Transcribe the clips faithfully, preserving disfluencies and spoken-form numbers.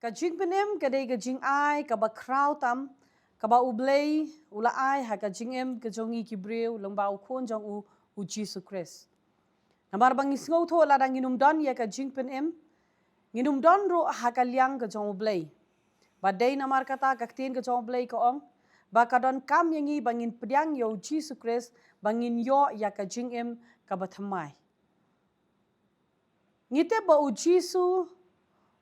Ka jingpynim ka dei ka jingai kaba khraw tam, kaba U Blei u la ai ha ka jingim ka jong ngi ki briew lyngba u khun jong u, u Jisu Khrist. Namar ba ngi sngewthuh lada ngin ym don ïa ka jingpynim, ngin ym don ruh ha ka liang ka jong U Blei. Ba dei namar kata ka ktien ka jong U Blei ka ong, ba ka donkam ïa ngi ba ngin pdiang ïa u Jisu Khrist, ba ngin ïoh ïa ka jingim kaba thymmai. Ngi tip ba u Jisu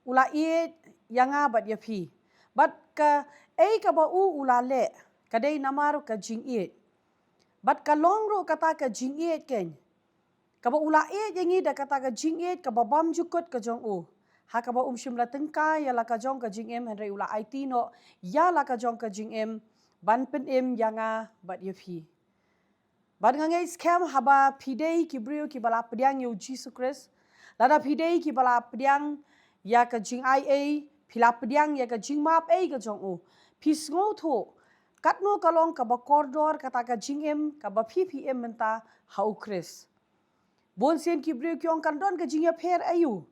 u la ïeit ïa nga bad ïa phi. Bad kaei kaba u u la leh, ka dei namar ka jingïeit. Bad ka long ruh kata ka jingïeit keiñ, kaba u la ïeit ïa ngi da kata ka jingïeit kaba bymjukut ka jong u. Ha kaba um shym la tyngkai ïa la ka jong ka jingim, hynrei u la aiti noh ïa la ka jong ka jingim ban pynim ïa nga bad ïa phi. Bad nga ngeit skhem haba phi dei ki briew kiba la pdiang ïa u Jisu Khrist, lada phi dei kiba la pdiang ïa ka jingaiei, phi la pdiang ïa ka jingmap ei ka jong u, phi sngewthuh katno ka long kaba kordor kata ka jingim kaba phi phi im mynta ha u Khrist. Bun sien ki briew ki ong kan don ka jingïapher aïu.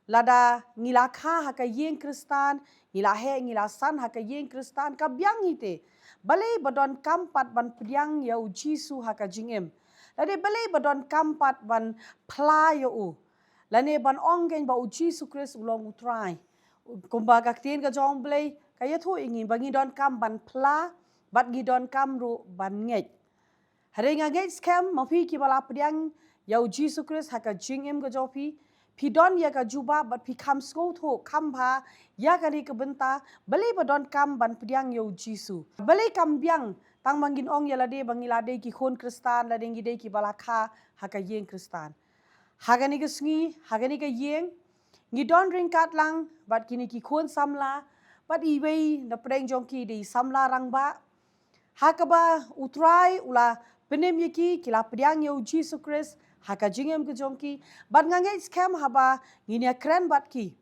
Lada ngi la kha ha ka ïing Khristan, ngi la heh, ngi la san ha ka ïing Khristan, ka biang hi te. Balei ba donkam pat ban pdiang ïa u Jisu ha ka jingim? Lane balei ba donkam pat ban phla ïa u? Lane ban ong keiñ ba u Jisu Khrist u long u Trai. Kumba ka ktien ka jong U Blei ka ïathuh ïa ngi ba ngi donkam ban phla, bad ngi donkam ruh ban ngeit. Hynrei nga ngeit skhem ma phi kiba la pdiang ïa u Jisu Khrist ha ka jingim ka jong phi, phi don ïa ka jubab bad phi kham sngewthuh kham bha ïa kane ka bynta, balei ba donkam ban pdiang ïa u Jisu. Balei kam biang tang ba ngin ong ïa lade ba ngi la dei ki khun Khristan, lade ngi dei kiba la kha ha ka ïing Khristan. Ha kane ka sngi, ha kane ka ïing, ngi don ryngkat lang bad kine ki khun samla, bad iwei na pdeng jong ki dei samla rangbah. Ha kaba u Trai u la pynim ïa ki, ki la pdiang ïa u Jisu Khrist ha ka jingim ka jong ki. Bad nga ngeit skhem haba ngin ïakren bad ki,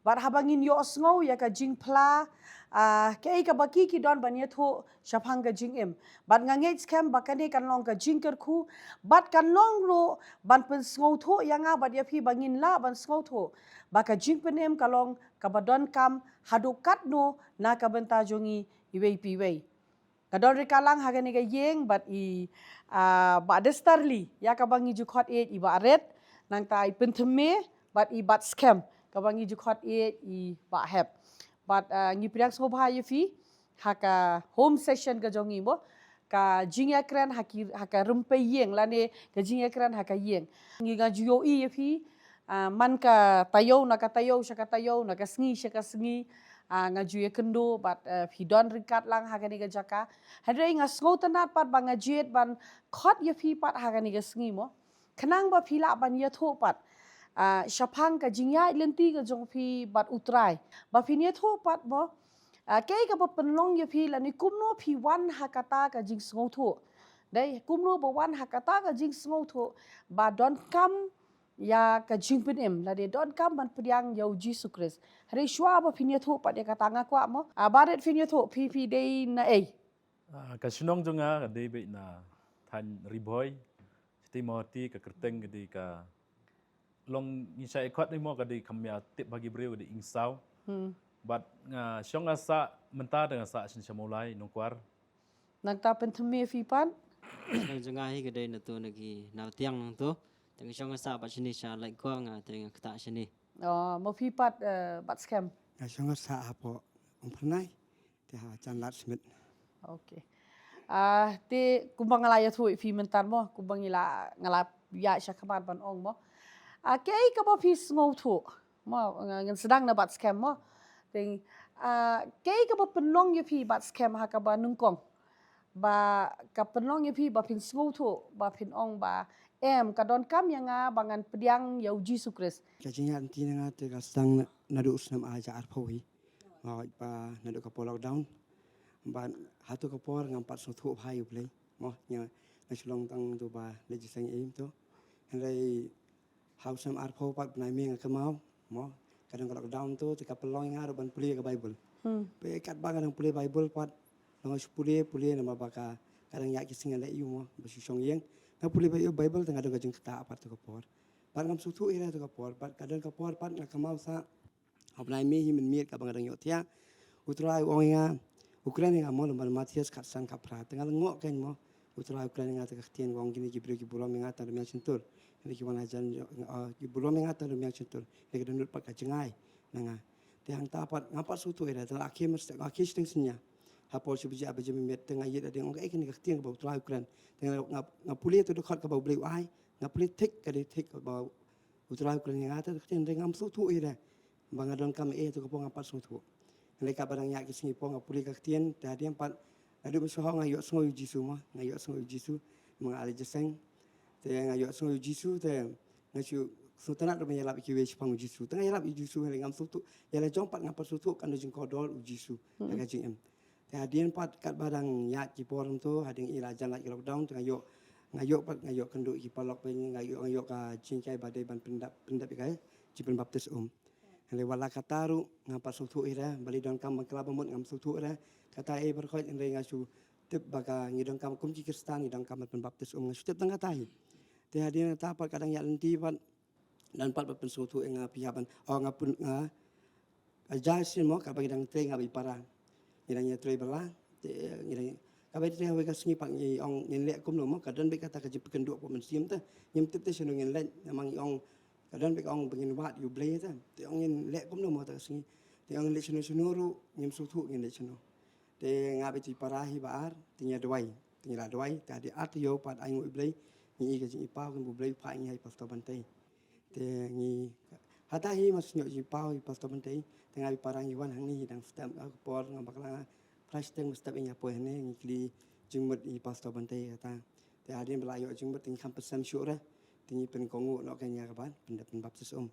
bad haba ngin ïohsngew ïa ka jingphla, ah, kaei kaba ki ki don ban ïathuh shaphang ka jingim. Bad nga ngeit skhem ba kane kan long ka jingkyrkhu, bad kan long ruh ban pynsngewthuh ïa nga bad ïa phi ba ngin lah ban sngewthuh ba ka jingpynim ka long kaba donkam haduh katno na ka bynta jong ngi iwei pa iwei. Nga don ryngkat lang ha kane ka ïing bad i, ah, Bah Desterly, ïa kaba ngi ju khot ïeit i Bah Red, nangta i Pynthymmai bad i Bah Skhem, kaba ngi ju khot ïeit i Bah Hep. Bad, ah, ngi pdiang sngewbha ïa phi ha ka home session ka jong ngi mo, ka jingïakren ha ki, ha ka rympei ïing lane ka jingïakren ha ka ïing. Ngi nga ju ïohi ïa phi, ah, man ka taïew na ka taïew sha ka taïew, na ka sngi sha ka sngi, ah, nga ju ïakynduh bad, eh, phi don ryngkat lang ha kane ka jaka. Hynrei nga sngewtynnat pat ba nga jied ban khot ïa phi pat ha kane ka sngi mo, khnang ba phi lah ban ïathuh pat, ah, shaphang ka jingïaid lynti ka jong phi bad u Trai, ba phin ïathuh pat mo, ah, kaei kaba pynlong ïa phi lane kumno phi wan ha kata ka jingsngewthuh. Dei kumno ba wan ha kata ka jingsngewthuh ba donkam ïa ka jingpynim lane donkam ban pdiang ïa u Jisu Khrist. Hynrei shuwa ba phin ïathuh pat ïa kata nga kwah mo, ah, Bah Red, phin ïathuh phi, phi dei naei? Ah, ka shnong jong nga ka dei beit na thaiñ Ri Bhoi. Shatei Mawhati, ka kyrteng ka dei ka long, ngi shah ïa khot ni mo, ka dei kham ïa tip ha ki briew ka dei Ingsaw. Hmm. Bad nga shong nga sah mynta te nga sah shen sha Mawlai Nongkwar. Nangta Pynthymmai, phi pat? Shnong jong nga hi ka dei na tu na ki Nongtiang nangtu. Te nga shong nga sah bad shane sha Laitkhuang, ah, te nga ktah shane. Oh, ma phi pat, eh, Bah Skhem? Nga shong nga sah hapoh Umphyrnai. Te ha Jan Lad Smit. Okay. Ah, te kumba nga la ïathuh ïa phi mynta mo, kumba ngi la, nga la ïa sha khmat ban ong mo. Ah, kaei kaba phi sngewthuh mo, nga, ngan sdang na Bah Skhem mo. Te, ah, kaei kaba pynlong ïa phi Bah Skhem ha kaba nyngkong, ba ka pynlong ïa phi ba phin sngewthuh, ba phin ong ba em, ka donkam ïa nga ba ngan pdiang ïa u Jisu Khrist? Ka jingïaid lynti na nga te ka sdang na, naduh u snem ar hajar arphew hi. Nga wan pat naduh ka por lockdown. Bad ha tu ka por ngam pat sngewthuh bha ïa u Blei. Mo, nga, nga shu long tang tu ba leit jingïaseng im tu. Hynrei ha u snem arphew pat bnai May nga kynmaw. Mo, ka dang ka lockdown tu, te ka pynlong ïa nga ruh ban pule ka Bible. Hmm. Bad katba nga dang pule Bible pat, long nga shu pule, pule namar ba ka, ka dang ïaid ki sngi leh ïa u mo, ba shu shong ïing. Nga pule bha ïa u Bible te nga don ka jingktah pat tu ka por. Bad ngam sngewthuh ïa tu ka por, bad ka don ka por pat nga kynmaw sa Hapdeng Mei hi mynmiet kaba nga dang ïohthiah, U Trai u ong ïa nga, u kren ïa nga mo, lem bad Mathaios khatsan khatphra. Te nga la ngoh kein mo, U Trai u kren ïa nga te ka ktien, u ong kine ki briew ki burom ïa nga tang da miang shyntur. Kine ki wan hajan, ah, ki burom ïa nga tang da miang shyntur. Kine ki dohnud pat ka jngai na nga. Te hangta pat ngam pat sngewthuh ïa lade, te la khie mar, la khie shiteng synñia. Ha por shi baje ar baje mynmiet te nga ïeit hadien, ong kaei kane ka ktien kaba U Trai u kren. Te nga, nga, nga pule ïa uto u dkhot kaba U Blei u ai, nga pule thik ka dei thik kaba U Trai u kren ïa nga, te ka ktien, hynrei ngam sngewthuh ïa lade ba nga donkam eh, te ka por ngam pat sngewthuh. Hynrei katba dang ïaid ki sngi por nga pule ka ktien, te hadien pat naduh mynshuwa nga ïohsngew ïa U Jisu mo, nga ïohsngew ïa U Jisu, ma nga leit jingïaseng. Te nga ïohsngew ïa U Jisu, te nga shu sngewtynnat ruh ban ïalap ïa kiwei shaphang U Jisu. Te nga ïalap ïa U Jisu, hynrei ngam sngewthuh, ïa la jong pat ngam pat sngewthuh kano jingkordor U Jisu ha ka jingim. Te hadien pat katba dang ïaid ki por hangto, hadien i la jan lait ki lockdown, te nga ïoh, nga ïoh pat, nga ïoh kynduh ïa ki paralok, nga ïoh, nga ïoh ka jinghikai ba dei ban pyndap, pyndap ïa ka jingpynbaptis um. Hynrei wat la katta ruh ngam pat sngewthuh ïa lade, balei donkam ban kylla ba mut ngam sngewthuh ïa lade. Kata ei baroh khoit, hynrei nga shu tip ba ka, ngi donkam kum ki Khristan ngi donkam ban pynbaptis um, nga shu tip tang kata hi. Te hadien kata pat ka dang ïaid lynti pat, don pat ba pynsngewthuh ïa nga, phi hap ban, oh, nga pyn, nga, ka jai sien mo, kaba ngi dang trei nga bad i para. Ngi dang ïatrei bylla, te ngi dang, kaba ngi trei ha kawei ka sngi pat ngi ong ngin leh kumno mo, ka don beit kata ka jingpynkynduh hapoh mynsiem te. Ngim tip te shano ngin leit, namar ngi ong, ka don beit ka ong ba ngin wad ïa U Blei te. Te ong ngin leh kumno mo kata ka sngi. Te ong ngin leit shano shano ruh, ngim sngewthuh ngin leit shano. Te nga bad i para hi ba ar, te ngi ïa duwai, te ngi la duwai, te hadien ar taïew pat ainguh U Blei, ngi ïohi ka jingïohipaw kaba U Blei u phah ïa ngi ha i Pastor Bantei. Te ngi, hata hi mar shu ïoh jingïohipaw ïa i Pastor Bantei, te nga bad i para ngi wan hangne, hi dang step, ha ka por nga bakla nga phra shiteng ba step ïa ngi ïa poi hangne, ngi kylli jingmut ïa i Pastor Bantei kata. Te hadien ba la ïoh jingmut te ngi kham pynsem shuh re, te ngi pynkohnguh noh kein ïa kaban pyn, pynbaptis um.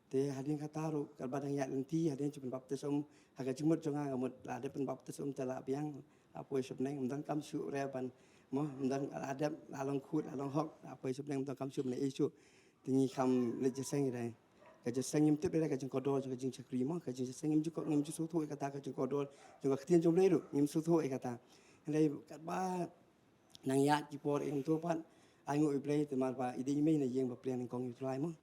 Te hadien kata ruh, katba dang ïaid lynti, hadien jingpynbaptis um, ha ka jingmut jong nga, nga mut la dep pynbaptis um te la biang, la poi sha bneng, ym donkam shuh re ban, mo, ym don, la dep, la long khuid, la long hok, la poi sha bneng, ym donkam shuh ban ïa shuh. Te ngi kham leit jingïaseng ïa lade. Ka jingïaseng ngim tip ïa lade ka jingkordor jong ka jingshakri mo, ka jingïaseng ngim ju, ngim ju sngewthuh ïa kata ka jingkordor jong ka ktien jong U Blei ruh, ngim sngewthuh ïa kata. Hynrei katba nang ïaid ki por ïa hangto pat, ainguh U Blei te namar ba i dei i mei na ïing ba pdiang nyngkong ïa U Trai mo.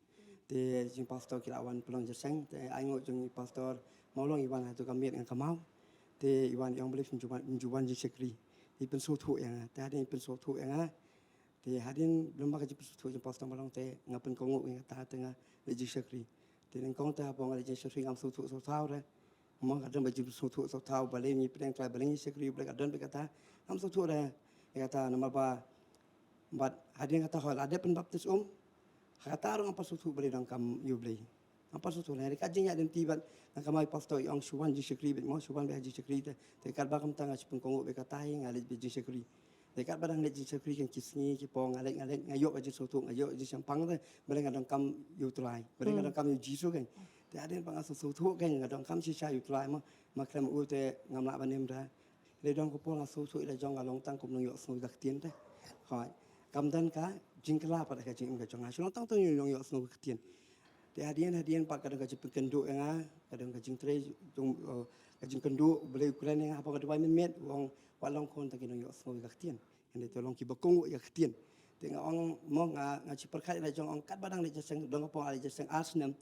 Te jong i pastor ki la wan pynlong jingïaseng, te ainguh jong i Pastor Mawlong i wan ha kato ka miet nga kynmaw. Te i wan i ong balei phim ju wan, phim ju wan jingshakri. I pynsngewthuh ïa nga, te hadien i pynsngewthuh ïa nga. Te hadien lem bad ka jingpynsngewthuh jong i Pastor Mawlong te nga pynkohnguh ïa kata te nga leit jingshakri. Te nyngkong te hapoh nga leit jingshakri ngam sngewthuh sngewthaw re. Mo, ka don ba jingpynsngewthuh sngewthaw, balei ngi pdiang Trai, balei ngi shakri U Blei, ka don beit kata. Ngam sngewthuh re ïa kata namar ba, bad hadien kata hooid la dep pynbaptis um. Ha kata ruh ngam pat sngewthuh balei donkam ïa U Blei. Ngam pat sngewthuh re, ka jingïaid lynti bad nga kynmaw i pastor i ong shu wan jingshakri beit mo, shu wan beit ha jingshakri te. Te katba kumta nga shu pynkohnguh beit kata hi nga leit beit jingshakri. Te katba dang leit jingshakri kein ki sngi ki por nga leit, nga leit, nga ïoh ka jingsngewthuh, nga ïoh ka jingshemphang te, balei nga donkam ïa U Trai, balei nga donkam ïa U Jisu kein. Te hadien pat nga sngewthuh kein nga donkam shisha ïa U Trai mo, ma khlem u te ngam lah ban im re. Hynrei don ka por nga sngewthuh ïa la jong nga long tang kum u nongïohsngew ka ktien te. Hooid. Kam don ka jingkylla pat ha ka jingim ka jong nga. Shu long tang u nongïohsngew ka ktien. Te hadien, hadien pat ka don ka jingpynkynduh ïa nga, ka don ka jingtrei jong, eh, ka jingkynduh, U Blei u kren ïa nga haba nga duwai mynmiet, u ong wat long khun tang ki nongïohsngew ïa ka ktien. Hynrei to long kiba kohnguh ïa ka ktien. Te nga ong mo nga, nga shu pyrkhat ïa la jong ong katba dang leit jingïaseng, don ka por nga leit jingïaseng ar snem.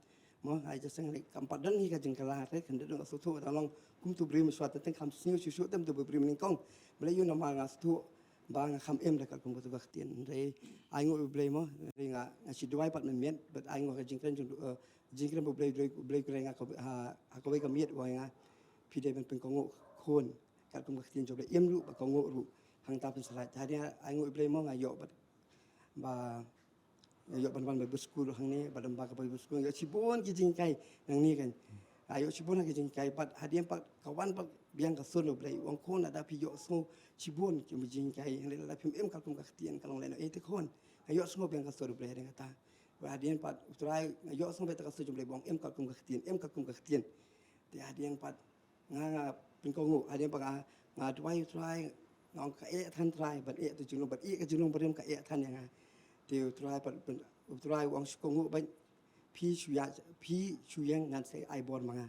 Mo, nga leit jingïaseng lei kam pat don hi ka jingkylla te, hynrei dang sngewthuh dang long kum uto u briew mynshuwa te, tang kham sniew shuh shuh te, uto u briew mynnyngkong. Balei ïoh namar nga sngewthuh ba nga kham im da katkum kato ka ktien. Hynrei ainguh U Blei mo, hynrei nga, nga shu duwai pat mynmiet, bad ainguh ka jingkren jong, eh, jingkren U Blei, U Blei, U Blei u kren ïa nga ka, ha, ha kawei ka miet u ong ïa nga. Phi dei ban pynkohnguh khun katkum ka ktien jong U Blei, im ruh bad kohnguh ruh. Hangta pynslait. Hadien ainguh U Blei mo nga ïoh bad ba nga ïoh ban wan Bible school hangne, bad lem bad ka Bible school nga ïoh shibun ki jinghikai nangne kein. Nga ïoh shibun ki jinghikai bad hadien pat ka wan pat biang ka sur U Blei. U ong khun lada phi ïohsngew shibun ki jinghikai, hynrei lada phim im katkum ka ktien ka long lehnohei te khun. Nga ïohsngew biang ka sur U Blei hadien kata. Bad hadien pat U Trai nga ïohsngew beit ka sur jong U Blei ba ong im katkum ka ktien, im katkum ka ktien. Te hadien pat nga, nga pynkohnguh, hadien pat nga, nga duwai U Trai, nga ong ka eh than Trai, ban eh to jinglong, ban eh ka jinglong barim ka eh than ïa nga. Te U Trai pat, U Trai u ong shu kohnguh beit, phi shu ïa, phi shu ïeng ngan sa ai bor ma nga.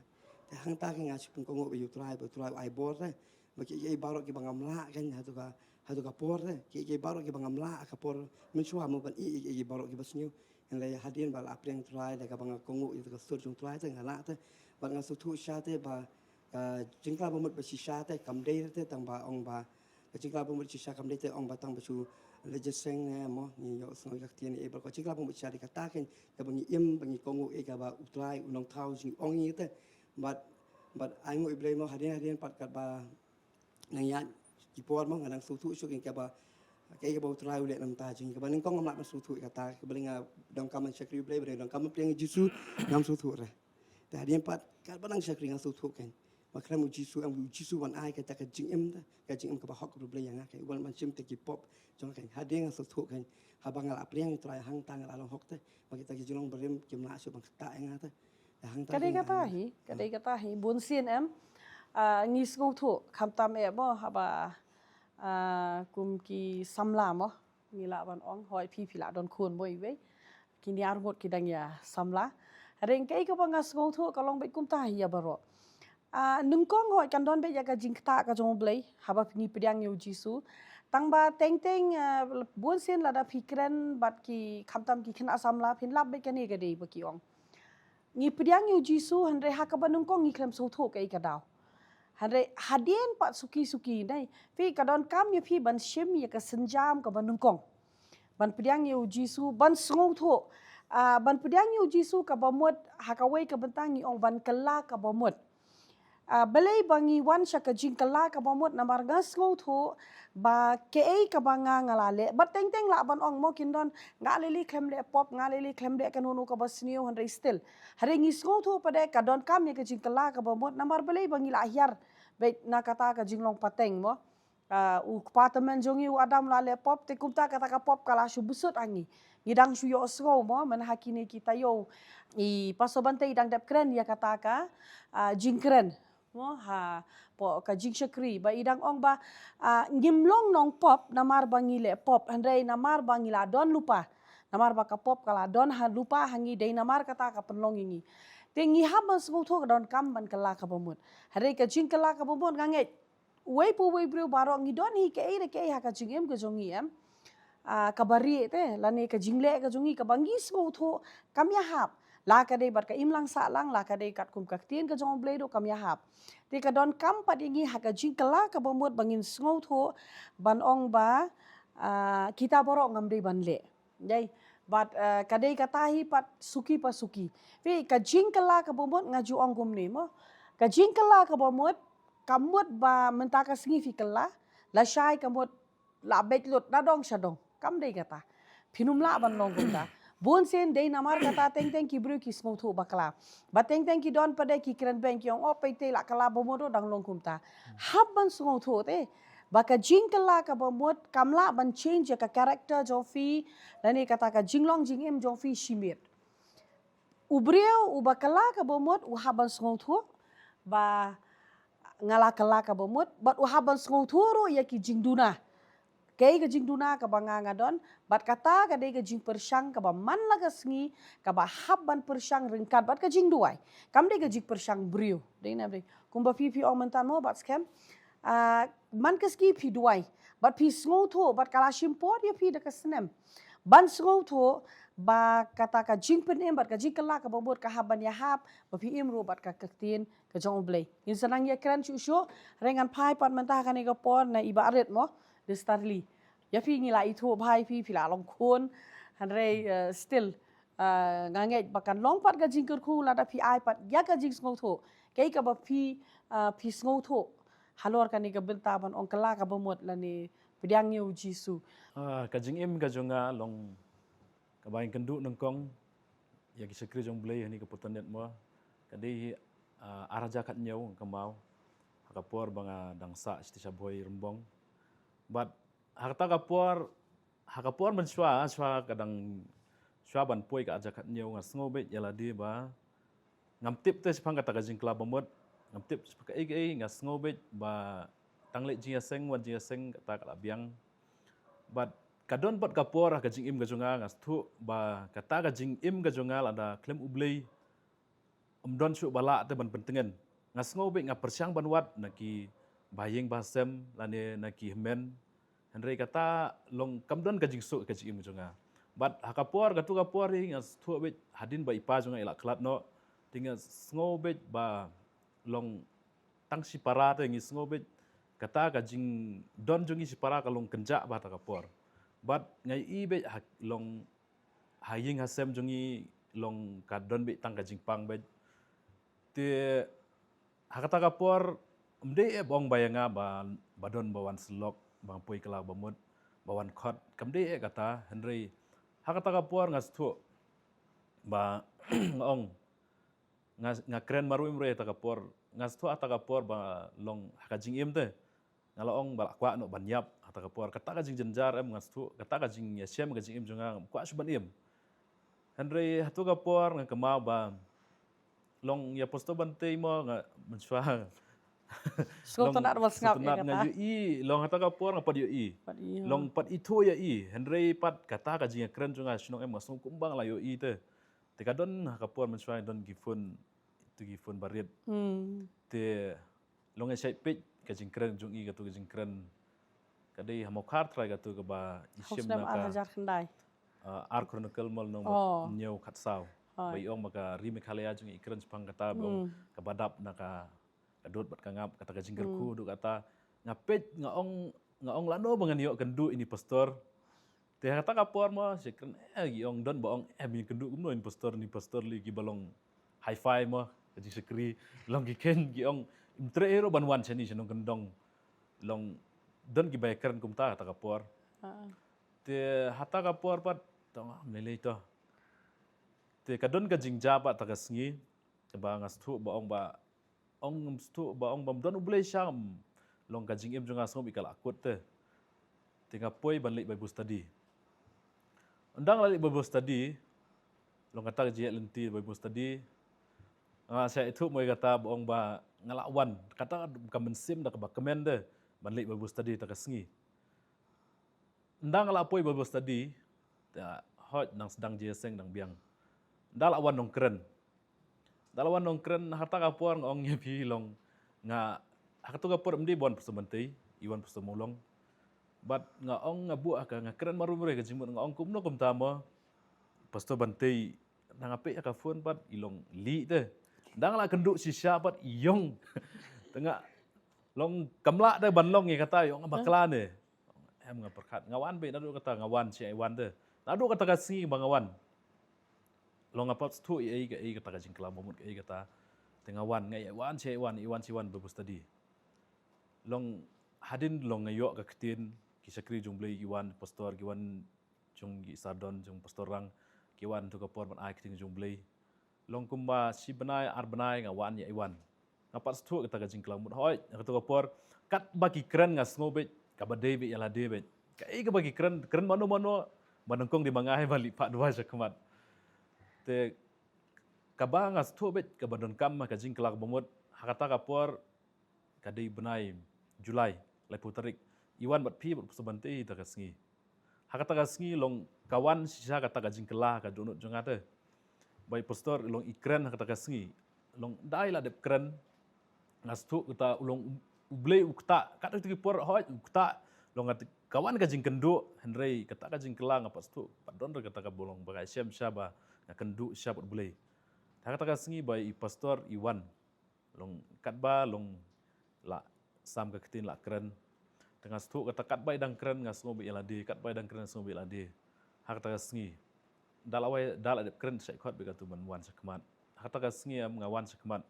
Te hangta kein nga shu pynkohnguh beit ïa U Trai, bad U Trai u ai bor te. Ba kiei kiei baroh kiba ngam lah kein hato ka, hato ka por te. Kiei kiei baroh kiba ngam lah ha ka por mynshuwa mo ban ïoh, kiei kiei baroh kiba sniew. Hynrei hadien ba la pdiang Trai, da kaba nga kohnguh ïa ka sur jong Trai te nga lah te. Nga sngewthuh shisha te ba ka jingkylla ba mut ba shisha te kam dei te tang ba ong ba ka jingkylla ba mut shisha kam dei te ong ba tang ba shu leit jingïaseng ne mo, ngi ïohsngew ïa ka ktien, eh, ba ka jingkylla ba mut shisha dei kata kein kaba ngi im, ba ngi kohnguh ïa kaba U Trai u Nongthaw jong ngi u ong ïa ngi te. Bad, bad ai nguh ïa U Blei mo, hadien hadien pat katba nang ïaid ki por mo, nga dang sngewthuh shuh ïa kaba, kaei kaba U Trai u leh na ka bynta jong ngi, kaba nyngkong ngam lah ban sngewthuh ïa kata, kaba lei nga donkam ban shakri U Blei, ba dei donkam ban pdiang ïa U Jisu, ngam sngewthuh re. Te hadien pat katba nang shakri nga sngewthuh kein ba khlem U Jisu, em, U Jisu u wan ai kata ka jingim te, ka jingim kaba hok kaba U Blei ïa nga kein, u wan ban shim te ki pop jong nga kein. Hadien nga sngewthuh kein, haba nga la pdiang ïa U Trai hangta nga la long hok te, ba kita ki jinglong barim kim lah shuh ban ktah ïa nga te. Hangta ka dei kata hi, ka dei kata hi. Bun sien em, ah, ngi sngewthuh, khamtam eh mo, haba, ah, kum ki samla mo, ngi lah ban ong, hooid phi, phi lah don khun mo iwei. Kine arngut ki dang ïa samla. Hynrei kaei kaba nga sngewthuh ka long beit kumta hi ïa baroh. Ah, nyngkong hooid kan don beit ïa ka jingktah ka jong U Blei, haba ngi pdiang ïa U Jisu. Tang ba teng teng, ah, bun sien lada phi kren bad ki khamtam ki khynnah samla phin lap beit kane ka dei ba ki ong. Ngi pdiang ïa U Jisu, hynrei ha kaba nyngkong ngi khlem sngewthuh kaei ka daw. Hynrei hadien pat suki suki, nai. Phi ka donkam ïa phi ban shim ïa ka sienjam kaba nyngkong. Ban pdiang ïa U Jisu, ban sngewthuh. Ah, ban pdiang ïa U Jisu kaba mut ha kawei ka bynta ngi ong ban kylla kaba mut. Ah, balei ba ngi wan sha ka jingkylla kaba mut, namar nga sngewthuh ba kaei kaba nga nga la leh. Bad teng teng lah ban ong mo kin don, nga lei lei khlem leh pop, nga lei lei khlem leh kano kano kaba sniew, hynrei still. Hynrei ngi sngewthuh pat de ka donkam ïa ka jingkylla kaba mut, namar balei ba ngi la hiar beit na kata ka jinglong pateng mo. Ah, u kpa tymmen jong ngi u Adam u la leh pop, te kumta kata ka pop ka la shu bsut ha ngi. Ngi dang shu ïohsngew mo, myn ha kine ki taïew. I Pastor Bante i dang dep kren ïa kata ka, ah, jingkren. Mo, hapoh ka jingshakri, ba i dang ong ba, ah, ngim long nongpop namar ba ngi leh pop, hynrei namar ba ngi la don lypa. Namar ba ka pop ka la don ha lypa ha ngi, dei namar kata ka pynlong ïa ngi. Te ngi hap ban sngewthuh ka donkam ban kylla kaba mut. Hynrei ka jingkylla kaba mut nga ngeit uwei pa uwei u briew baroh ngi don hi kaei re kaei ha ka jingim ka jong ngi em. Ah, kaba rieh te, lane ka jingleh ka jong ngi kaba ngi sngewthuh kam ïahap. La ka dei bad ka imlang sahlang, la ka dei katkum ka ktien ka jong U Blei ruh kam ïahap. Te ka donkam pat ïa ngi ha ka jingkylla kaba mut ba ngin sngewthuh ban ong ba, ah, kita baroh ngam dei ban leh. Dei, bad, eh, ka dei kata hi pat suki pa suki. Phi ka jingkylla kaba mut nga ju ong kumne mo. Ka jingkylla kaba mut, ka mut ba mynta ka sngi phi kylla, lashai ka mut la beit lut na dong sha dong. Kam dei kata. Phin ym lah ban long kumta. Bun sien dei namar kata teng teng ki briew ki sngewthuh bakla. Bad teng teng ki don pat de ki kren beiñ ki ong, oh, peit te la kylla ba mut ruh dang long kumta. Hap ban sngewthuh te ba ka jingkylla kaba mut kam lah ban change ïa ka character jong phi, lane kata ka jinglong jingim jong phi shimet. U briew uba kylla kaba mut u hap ban sngewthuh ba nga la kylla kaba mut, bad u hap ban sngewthuh ruh ïa ki jingduna. Kaei ka jingduna kaba nga nga don, bad kata ka dei ka jingpyrshang kaba man la ka sngi, kaba hap ban pyrshang ryngkat bad ka jingduwai. Kam dei ka jingpyrshang briew. Dei na briew. Kumba phi phi ong mynta mo bad skhem. Ah, man ka sngi phi duwai. Bad phi sngewthuh, bad ka la shim por ïa phi da ka snem ban sngewthuh ba kata ka jingpynim bad ka jingkylla kaba mut ka hap ban ïahap, ba phi im ruh bad ka, ka ktien ka jong U Blei. Ngin sa nang ïakren shuh shuh, hynrei ngan phai pat mynta ha kane ka por na i Bah Rit mo, Ri Starly. Ïa phi ngi la ithuh bha ïa phi, phi la long khun, hynrei, eh, still, eh, nga ngeit ba kan long pat ka jingkyrkhu lada phi ai pat ïa ka jingsngewthuh. Kaei kaba phi, eh, phi sngewthuh halor kane ka bynta ban ong kylla kaba mut lane pdiang ïa U Jisu. Ah, ka jingim ka jong nga long kaba ïakynduh nyngkong ïa ki shakri jong U Blei ha kane ka pyrthei mo. Ka dei, ah, ar hajar khathynñiew nga kynmaw. Ha ka por ba nga dang sah shatei sha Bhoi Rymbong. Bad ha kata ka por, ha ka por mynshuwa, shuwa ka dang, shuwa ban poi ka ar hajar khathynñiew nga sngew beit ïa lade ba ngam tip te shaphang kata ka jingkylla ba mut, ngam tip shaphang kaei kaei, nga sngew beit ba tang leit jingïaseng wan jingïaseng kata ka la biang. Bad ka don pat ka por ha ka jingim ka jong nga, nga sngewthuh ba kata ka jingim ka jong nga lada khlem U Blei ym don shuh ba lah te ban pyntngen. Nga sngew beit nga pyrshang ban wad na ki bahaïing bahasem lane na ki hynmen. Hynrei kata long kam don ka jingsuk ka jingim jong nga. Bad ha ka por, kato ka por hi nga sngewthuh beit hadien ba i pa jong nga i la khlad noh. Te nga sngew beit ba long tang shipara te ngi sngew beit kata ka jingdon jong ngi shipara ka long kynjah bha ha kata ka por. Bad nga ïohi beit ha long ha ïing ha sem jong ngi long ka don beit tang ka jingpang beit. Te ha kata ka por ym dei eh ba ong ba ïa nga ba, ba don ba wan syllok, ba poi kylla ba mut, ba wan khot. Kam dei eh kata, hynrei ha kata ka por nga sngewthuh ba nga ong nga, nga kren marwei marwei ha kata ka por, nga sngewthuh ha kata ka por ba long ha ka jingim te nga la ong ba la kwah noh ban ïap ha kata ka por. Kata ka jingjynjar em nga sngewthuh, kata ka jingïashem ka jingim jong nga, ngam kwah shuh ban im. Hynrei ha kata ka por nga kynmaw ba long ïa Pastor Bantei mo nga mynshuwa. Sngewtynnat ba sngap ïa kata. Sngewtynnat nga ïohi, long ha kata ka por nga pat ïohi. Pat ïohi. Long pat ithuh ïa i, hynrei pat kata ka jingïakren jong nga shnong em nga sngew kumba nga la ïohi te. Te ka don ha ka por mynshuwa don ki phone, tu ki phone barit. Hmm. Te long nga shait peit ka jingkren jong i, katu ka jingkren ka dei ha Mawkhar Trai, katu kaba i shim na ka, uh, Ar Chronicle mo lynnong ba hynñiew khatsaw. Ba i ong ba ka ri Meghalaya jong i kren shaphang kata ba ong kaba dap na ka, ka dud bad ka ngap, kata ka jingkyrkhu, haduh kata nga peit nga ong, nga ong lano ba ngan ïoh kynduh ïa ine i pastor. Te ha kata ka por mo shu kren, eh, ki ong don ba ong, eh, ym ïoh kynduh kumno ine i pastor, ine i pastor lei kiba long hi-fi mo, ka jingshakri, long ki khein ki ong ym treh hi ruh ban wan shane sha nongkyndong. Long don kiba ïakren kumta ha kata ka por. Te ha kata ka por pat tang ym lei lei to. Te ka don ka jingjia pat ha kata ka sngi kaba nga sngewthuh ba ong ba ong ngam sngewthuh ba ong bym don U Blei sha nga, long ka jingim jong nga sngewbha ka la kut te. Te nga poi ban leit Bible study. Ynda nga la leit Bible study, long kata ka jingïaid lynti Bible study, nga sa ïathuh mo ïa kata ba ong ba nga la wan, kata ka mynsiem da kaba kmen te ban leit Bible study ha kata ka sngi. Ynda nga la poi Bible study, te hooid nang sdang jingïaseng dang biang. Ynda la wan nongkren. Ynda la wan nongkren ha kata ka por nga ong ïa phi long nga, ha kata ka por ym dei ba wan Pastor Bantei, i wan Pastor Mawlong. Bad nga ong nga buh ha ka, nga kren marwei marwei ha ka jingmut, nga ong kumno kumta mo Pastor Bantei, ynda nga peit ha ka phone pat i long lih te. Ynda nga la kynduh shisha pat i ïong. Te nga long kam lah te ban long ïa kata, i ong nga bakla ne. Em nga pyrkhat, nga wan beit, naduh kata nga wan shi wan te. Naduh kata ka sngi ba nga wan, long nga pat sngewthuh ïa, ïa, ïa kata ka jingkylla ba mut ïa kata. Te nga wan, nga ïa wan shi wan, ïa wan shi wan Bible study. Long hadien long nga ïoh ka ktien, ki shakri jong U Blei ki wan, pastor ki wan, jong ki sardon, jong Pastor Rang, ki wan ha kata ka por ban ai ktien jong U Blei. Long kumba shi bnai ar bnai nga wan ïa i wan. Nga pat sngewthuh kata ka jingkylla ba mut hooid, ha kata ka por katba ki kren nga sngew beit kaba dei beit ïa lade beit. Kaei kaba ki kren, kren mano mano ba nyngkong dei ma nga hi ban leit phah duwai sha khmat. Te kaba nga sngewthuh beit kaba donkam ha ka jingkylla ba mut ha kata ka por ka dei bnai July, laiphew tarik. I wan bad phi bad Pastor Bantei ha kata ka sngi. Ha kata ka sngi long ka wan shisha kata ka jingkylla ha ka dohnud jong nga te. Ba i pastor long i kren ha kata ka sngi. Long ynda i la dep kren, nga sngewthuh kata u long U Blei u ktah, katto katne por hooid u ktah, long kata ka wan ka jingkynduh, hynrei kata ka jingkylla nga pat sngewthuh pat don re kata kaba long ba nga shem shisha ba nga kynduh shisha bad U Blei. Ha kata ka sngi ba i pastor i wan. Long katba long la sam ka ktien la kren. Te nga sngewthuh kata katba i dang kren nga sngew beit ïa lade, katba i dang kren nga sngew beit ïa lade. Ha kata ka sngi. Ynda la wai, ynda la dep kren shait khot beit katu ban wan sha khmat. Ha kata ka sngi em nga wan sha khmat.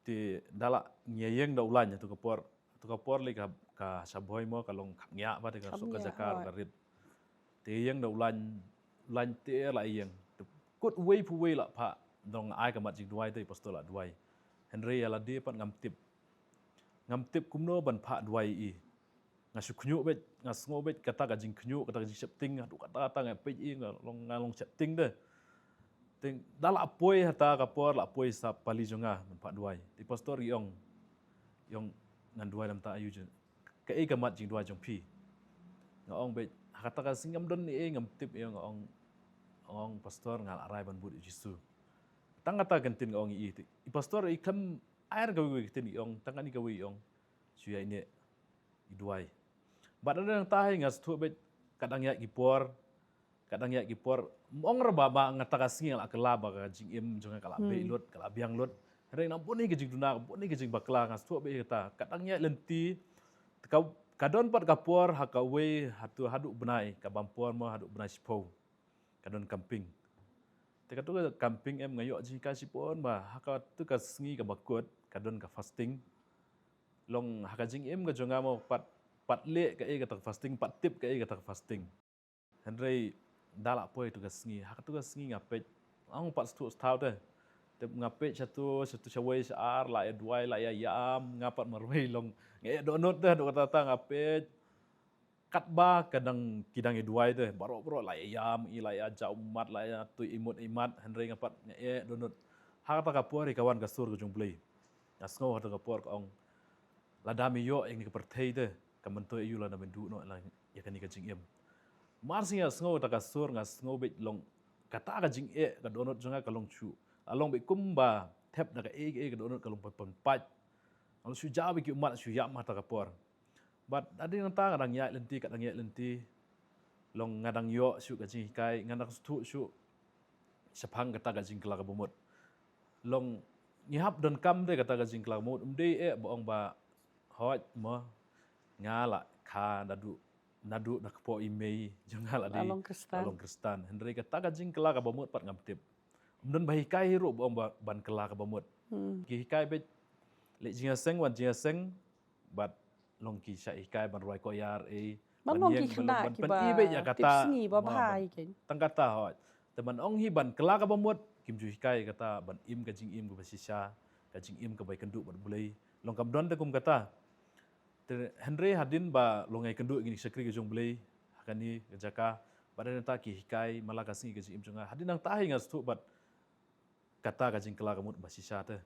Te ynda la ngi ïeng da u lain ha katu ka por. Ha katu ka por lei ka, ka Shabhoi mo ka long khapngiah bha te ka, khapngiah, ka jaka ruh ka rit. Te ïeng da u lain, u lain te la ïeng. Te kut uwei pa uwei la phah. Dang ai ka mat jingduwai te i pastor la duwai. Hynrei ïa lade pat ngam tip. Ngam tip kumno ban phah duwai ïa i. Nga shu khñiuh beit, nga sngew beit kata ka jingkhñiuh, kata ka jingsheptieng, haduh katta katta nga peit ïa i nga long, nga long sheptieng te. Te ynda la poi ha kata ka por, la poi sha pali jong nga ban phah duwai. Te i pastor i ong, i ong ngan duwai namar aïu jong, kaei ka mat jingduwai jong phi. Nga ong beit, ha kata ka sngi ngam don ei ei, ngam tip ei ei, nga ong, nga ong pastor nga la rai ban bud ïa u Jisu. Tang kata ka ktien nga ong ïa i te. I pastor i khlem ai kawei kawei ka ktien, i ong tang kane kawei, i ong shu ïaineh, i duwai. Bad nangta hi nga sngewthuh beit ka dang ïaid ki por, Ka dang ïaid ki por, ym ong re ba, ba nga ta ka sngi nga la kylla ba ka jingim jong nga ka la beh lut, ka la biang lut. Hynrei nang bun hi ka jingduna, bun hi ka jingbakla, nga sngewthuh bha ïa kata. Ka dang ïaid lynti, ka, ka don pat ka por ha kawei, hato haduh bnai, ka bam por mo haduh bnai shiphew. Ka don camping. Te kato ka camping em nga ïoh jinghikai shibun bha, ha kato ka sngi kaba kut, ka don ka fasting. Long ha ka jingim ka jong nga mo pat, pat leh kaei kata ka fasting, pat tip kaei kata ka fasting. Hynrei da lah poi tu ka sngi, ha kato ka sngi nga peit, ong pat sngewthuh sngewthuh te. Te nga peit shato, shato shawei sha ar, la ïa duwai, la ïa ïam, nga pat marwei long. Nga ïa dohnud te, haduh katta katta nga peit. Katba ka dang, ki dang ïa duwai te, baroh baroh la ïa ïam, i la ïa jaw ummat, la ïa tui imut imat, hynrei nga pat nga ïa dohnud. Ha kata ka por hi ka wan ka sur ka jong U Blei. Nga sngew ha kata ka por ka ong, lada me ïoh ïa kane ka pyrthei te, ka myntoi aïu lada men duh noh ïa kane ka jingim. Mar shu nga sngew kata ka sur nga sngew beit long kata ka jingeh ka dohnud jong nga ka long shu. Ka long beit kumba thep da kaei kaei ka dohnud ka long pynpait. Nga long shu jaw beit ki ummat shu ïam ha kata ka por. Bad hadien nangta nga dang ïaid lynti, ka dang ïaid lynti. Long nga dang ïoh shuh ka jinghikai, nga dang sngewthuh shuh shaphang kata ka jingkylla kaba mut. Long ngi hap donkam de kata ka jingkylla kaba mut, ym dei eh ba ong ba hooid mo nga la kha naduh, naduh na kpoh i mei jong nga la dei, la long Khristan. La long Khristan. Hynrei kata ka jingkylla kaba mut pat ngam tip. Ym don ba hikai hi ruh ba ong ba ban kylla kaba mut. Ki hikai beit leh jingïaseng wan jingïaseng, bad long ki shah hikai ban rwai koyar eh. Ban long ki khynnah kiba tip sngi ba bha hi kein. Tang kata hooid. Te ban ong hi ban kylla kaba mut, kim ju hikai kata ban im ka jingim kaba shisha, ka jingim kaba ïakynduh bad U Blei. Long kam don te kum kata. Te hynrei hadien ba long nga ïakynduh ïa kine ki shakri ka jong U Blei ha kane ka jaka, bad hadien nangta ki hikai man la ka sngi ka jingim jong nga. Hadien nangta hi nga sngewthuh bad kata ka jingkylla kaba mut ba shisha te.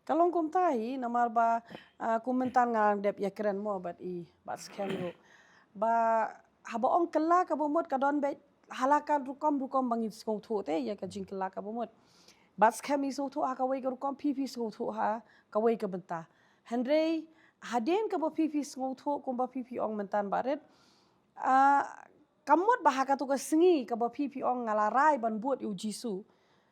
Ka long kumta hi, namar ba, ah, kum mynta nga dep ïakren mo bad i Bah Skhem ruh. Ba haba ong kylla kaba mut ka don beit ha la ka rukom rukom ba ngin sngewthuh te ïa ka jingkylla kaba mut. Bah Skhem i sngewthuh ha kawei ka rukom, phi phi sngewthuh ha kawei ka bynta. Hynrei hadien kaba phi phi sngewthuh kumba phi phi ong mynta Bah Rit, ah, ka mut ba ha kato ka sngi kaba phi phi ong nga la rai ban bud ïa U Jisu.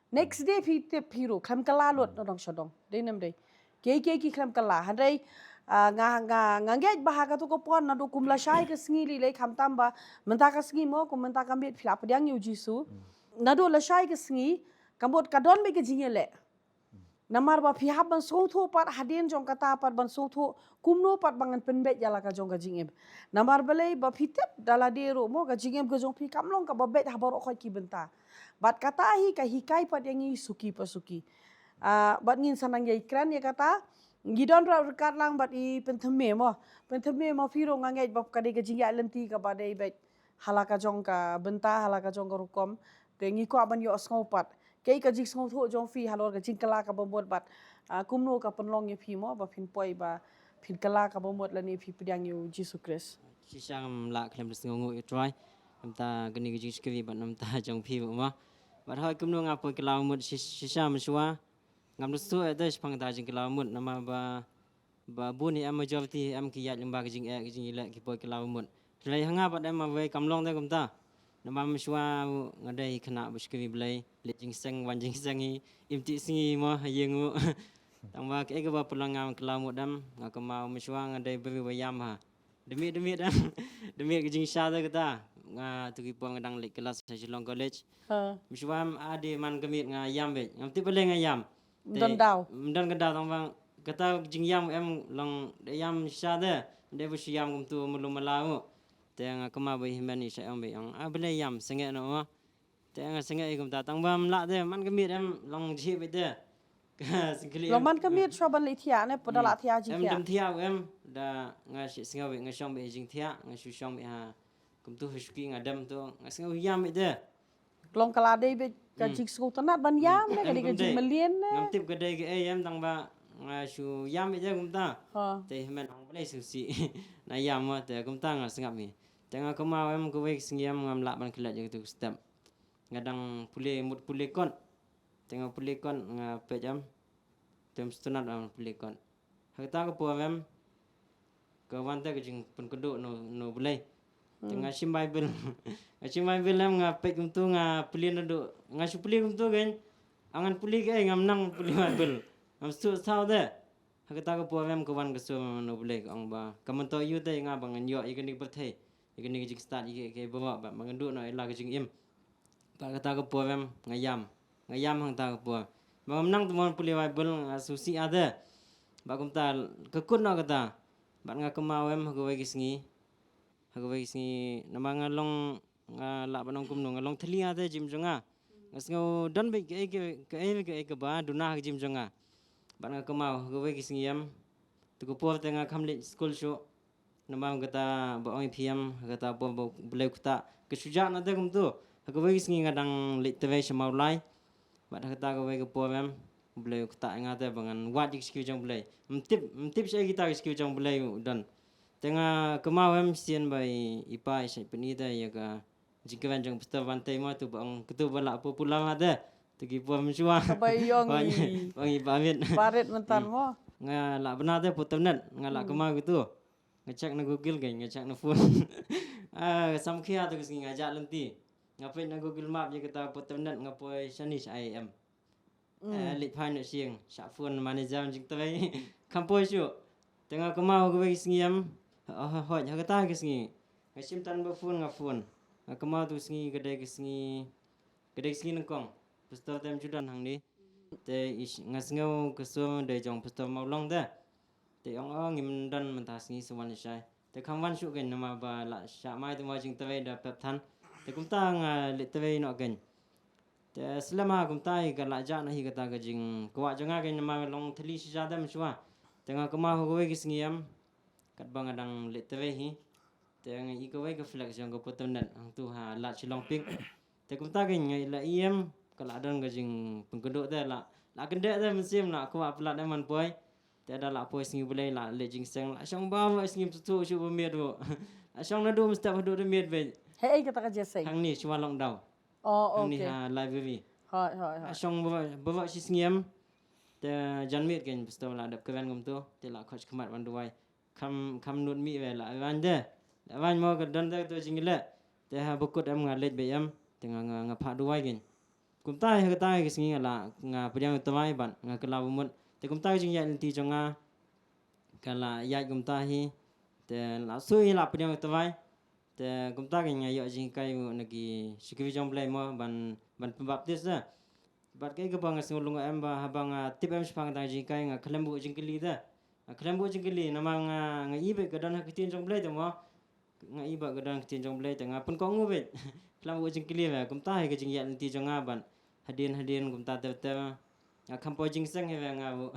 Next day phi tip phi ruh khlem kylla lut na dong sha dong. Dei ne ym dei? Kiei kiei ki khlem kylla. Hynrei, ah, nga, nga, nga ngeit ba ha kato ka por naduh kum lashai ka sngi lei lei khamtam ba mynta ka sngi mo, kum mynta ka miet phi la pdiang ïa U Jisu. Naduh lashai ka sngi, ka mut ka don beit ka jingïaleh. Namar ba phi hap ban sngewthuh pat hadien jong kata pat ban sngewthuh kumno pat ba ngan pynbeit ïa la ka jong ka jingim. Namar balei ba phi tip da lade ruh mo ka jingim ka jong phi kam long kaba beit ha baroh khoit ki bynta. Bad kata hi ka hikai pat ïa ngi suki pa suki. Ah, bad ngin sa nang ïai kren ïa kata, ngi don ruh ryngkat lang bad i Pynthymmai mo. Pynthymmai mo phi ruh nga ngeit ba ka dei ka jingïaid lynti kaba dei beit ha la ka jong ka bynta, ha la ka jong ka rukom. Te ngi kwah ban ïohsngew pat kaei ka jingsngewthuh jong phi halor ka jingkylla kaba mut bad, ah, kumno ka pynlong ïa phi mo ba phin poi ba phin kylla kaba mut lane phi pdiang ïa U Jisu Khrist. Shisha ngam lah khlem da sngewnguh ïa U Trai. Namta kane ka jingshakri bad namta jong phi mo. Bad hooid kumno nga poi kylla mut shi-, shisha mynshuwa. Ngam da sngewthuh ïa te shaphang kata ka jingkylla mut namar ba Ba bun hi em majority hi em ki ïaid lyngba ka jingeh ka jingïaleh ki poi kylla mut. Hynrei ha nga pat em marwei kam long te kumta. Namar mynshuwa nga dei hi khynnah ba shakri Blei, leh jingseng wan jingseng hi, im tih sngi mo ha ïing mo. Tang ba kaei kaba pynlong nga kylla mut em, nga kynmaw mynshuwa nga dei briew ba ïam ha. Da miet da miet em. Da miet ka jingshisha te kata. Nga tu ki por nga dang leit klas ha Shillong College. Mynshuwa em ade man ka miet nga ïam beit. Ngam tip balei nga ïam. Ym don daw. Ym don ka daw tang ba kata jingïam em long da ïam shisha te, ym dei ba shu ïam kumtu malu mala u. Te nga kynmaw ba i hynmen i sa ong ba i ong, ah, balei ïam sangeh noh mo. Te nga sangeh i kumta tang ba ym lah te man ka miet em long jhieh beit te. Ka sngewkhlem. Long man ka miet shuwa ban leit thiah ne, pa da lah thiah jingthiah. Em, dem thiah em da nga shu sngew beit nga shong beit jingthiah, nga shu shong beit ha kumtu ha shuki nga dem tu nga sngew ïam beit te. Long ka la dei beit ka jingsngewtynnat ban ïam ne, ka dei ka jingmlien ne. Ngam tip ka dei kaei em tang ba nga shu ïam beit te kumta. Te hynmen ong balei sngewsih na ïam mo te kumta nga sngap hi. Te nga kynmaw em kawei ka sngi em ngam lah ban klet ïa katu ka step. Nga dang pule mut pule kot. Te nga pule kot nga peit em. Te ym sngewtynnat ban pule kot. Ha kata ka por em ka wan te ka jingpynkynduh na U Blei. Te nga shim Bible. Nga shim Bible em, nga peit kumtu, nga pule naduh. Nga shu pule kumtu kein. Ngan pule kaei, ngam nang pule Bible. Ngam sngewthuh saw de. Ha kata ka por em ka wan ka sum na U Blei, ka ong ba ka myntoi ïa u te ïa nga ba ngan ïoh ïa kane ka pyrthei, ïa kane ka jingstad, ïa ka, ka baroh, ba ngan duh noh ïa la ka jingim. Bad kata ka por em nga ïam. Nga ïam hangta ka por. Ba ngam nang te mon pule Bible, nga sngewsih ade. Bad kumta ka kut noh kata. Bad nga kynmaw em ha kawei ka sngi. Ha kawei ka sngi namar nga long, nga lah ban ong kumno, nga long thylli ade jingim jong nga. Nga sngew don beit kaei kaei, kaei kaei kaba duna ha ka jingim jong nga. Bad nga kynmaw ha kawei ka sngi em. Te ka por te nga kham leit skul shuh. Namar kata ba ong ïa phi em, kata ba, ba U Blei u ktah. Ka shu jah na te kumtu. Ha kawei ka sngi nga dang leit tebei sha Mawlai. Bad ha kata kawei ka por em, U Blei u ktah ïa nga te ba ngan wad ïa ka siew jong U Blei. Ym tip, ym tip shaei kita ka siew jong U Blei u don. Te nga kynmaw em shisien ba i, i pa i shait pyni te ïa ka jingkmen jong Pastor Bantei mo, tu ba ong katu ba la popular ha te. Tu ki por mynshuwa. Kaba ïong i. Ba ong i ba mit. Barit myntan mo. Nga la bna te photo net, nga la kynmaw katu. Nga check na Google kein, nga check na phone. Ah, samkhia tu ka sngi nga jah lynti. Nga peit na Google Map ïa kata photo net, nga poi shane sha I I M. Eh, leit phai noh sha ïing, shah phone manager jingtbei. Kham poi shuh. Te nga kynmaw ha kawei ka sngi em. Hooid, ha kata ka sngi. Nga shim tang ba phone, nga phone. Nga kynmaw tu sngi ka dei ka sngi, ka dei ka sngi nyngkong. Pastor te ym ju don hangne. Te nga sngew ka sur dei jong Pastor Mawlong te. Te ong, ong ngim don mynta sngi, sa wan leit shai. Te kham wan shuh kein namar ba la shah mai te mo jingtbei da pep than. Te kumta nga leit tbei noh kein. Te slem ha kumta hi ka la jah noh hi kata ka jingkwah jong nga kein namar long thylli shisha te mynshuwa. Te nga kynmaw ha kawei ka sngi em. Katba nga dang leit tbei hi. Te nga i kawei ka flag jong ka Pyrthei Net hangtu ha lad Shillong Peak. Te kumta kein nga i la i em, ka la don ka jingpynkhuid te la, la kyndit te mynsiem la kwah palat em ban poi. Te da la poi sngi Blei la leit jingseng, la shong ba ba sngi pyntu shu ba miet ba. La shong naduh mynstep haduh da miet ba. Hei, kata ka jingïaseng. Hangne shuwa lockdown. Oh, okay. Hangne ha library. Hooid, hooid, hooid. La shong ba ba shi sngi em. Te janmiet kein pastor la dep kren kumtu, te la khot khmat ban duwai. Kham, kham nud mih ba la wan de. La wan mo ka don de tu jingle. Te ha bakut em nga leit ba em. Te nga, nga, nga phah duwai kein. Kumta ha kata ka sngi nga la, nga pdiang u tawai bad nga kylla ba mut. Te kumta ka jingïaid lynti jong nga ka la ïaid kumta hi. Te la shu hi la pdiang u tawai. Te kumta kein nga ïoh jinghikai na ki shakri jong Blei mo ban, ban pynbaptis da. Bad kaei kaba nga sngew lyngngoh em ba haba nga tip em shaphang kata ka jinghikai nga khlem buh jingkylli da. Nga khlem buh jingkylli namar nga, nga i ba ka don ha ka ktien jong Blei te mo. Nga i ba ka don ha ka ktien jong Blei te nga pynkohnguh beit. Khlem buh jingkylli ba kumta hi ka jingïaid lynti jong nga bad hadien hadien kumta te te nga kham poi jingseng hi ba nga buh.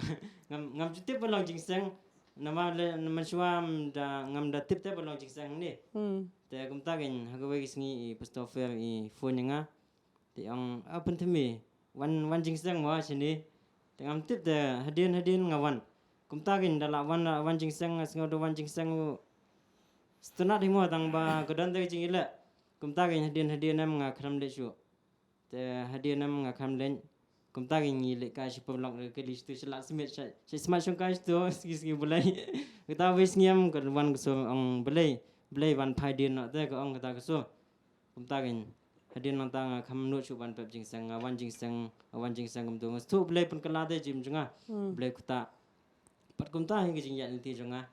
Ngam, ngam ju tip ba long jingseng. Namar le mynshuwa ngam da, ngam da tip te ba long jingseng ni. Hmm. Te kumta kein ha kawei ka sngi i pastor Fer i phone ïa nga. Te ong, a Pynthame, wan, wan jingseng mo shane. Te ngam tip te hadien hadien nga wan. Kumta kein da la wan, la wan jingseng, nga sngew da wan jingseng u sngewtynnat hi mo tang ba ka don te ka jingïaleh. Kumta kein hadien hadien em nga khlem leit shuh. Te hadien em nga khlem leit. Kumta kein ngi leit kai sha pamlok, ka kali shatu sha lad smiet sha, sha smat shongkai shatu, sngi sngi Blei. Kata wei sngi em ka wan ka sur ong Blei, Blei wan phai dien noh te ka ong kata ka sur. Kumta kein hadien nangta nga kham nud shuh ban pep jingseng, nga wan jingseng, nga wan jingseng kumtu. Nga sngewthuh Blei pynkylla te jingim jong nga. Hmm. Blei ktah. Pat kumta hi ka jingïaid lynti jong nga.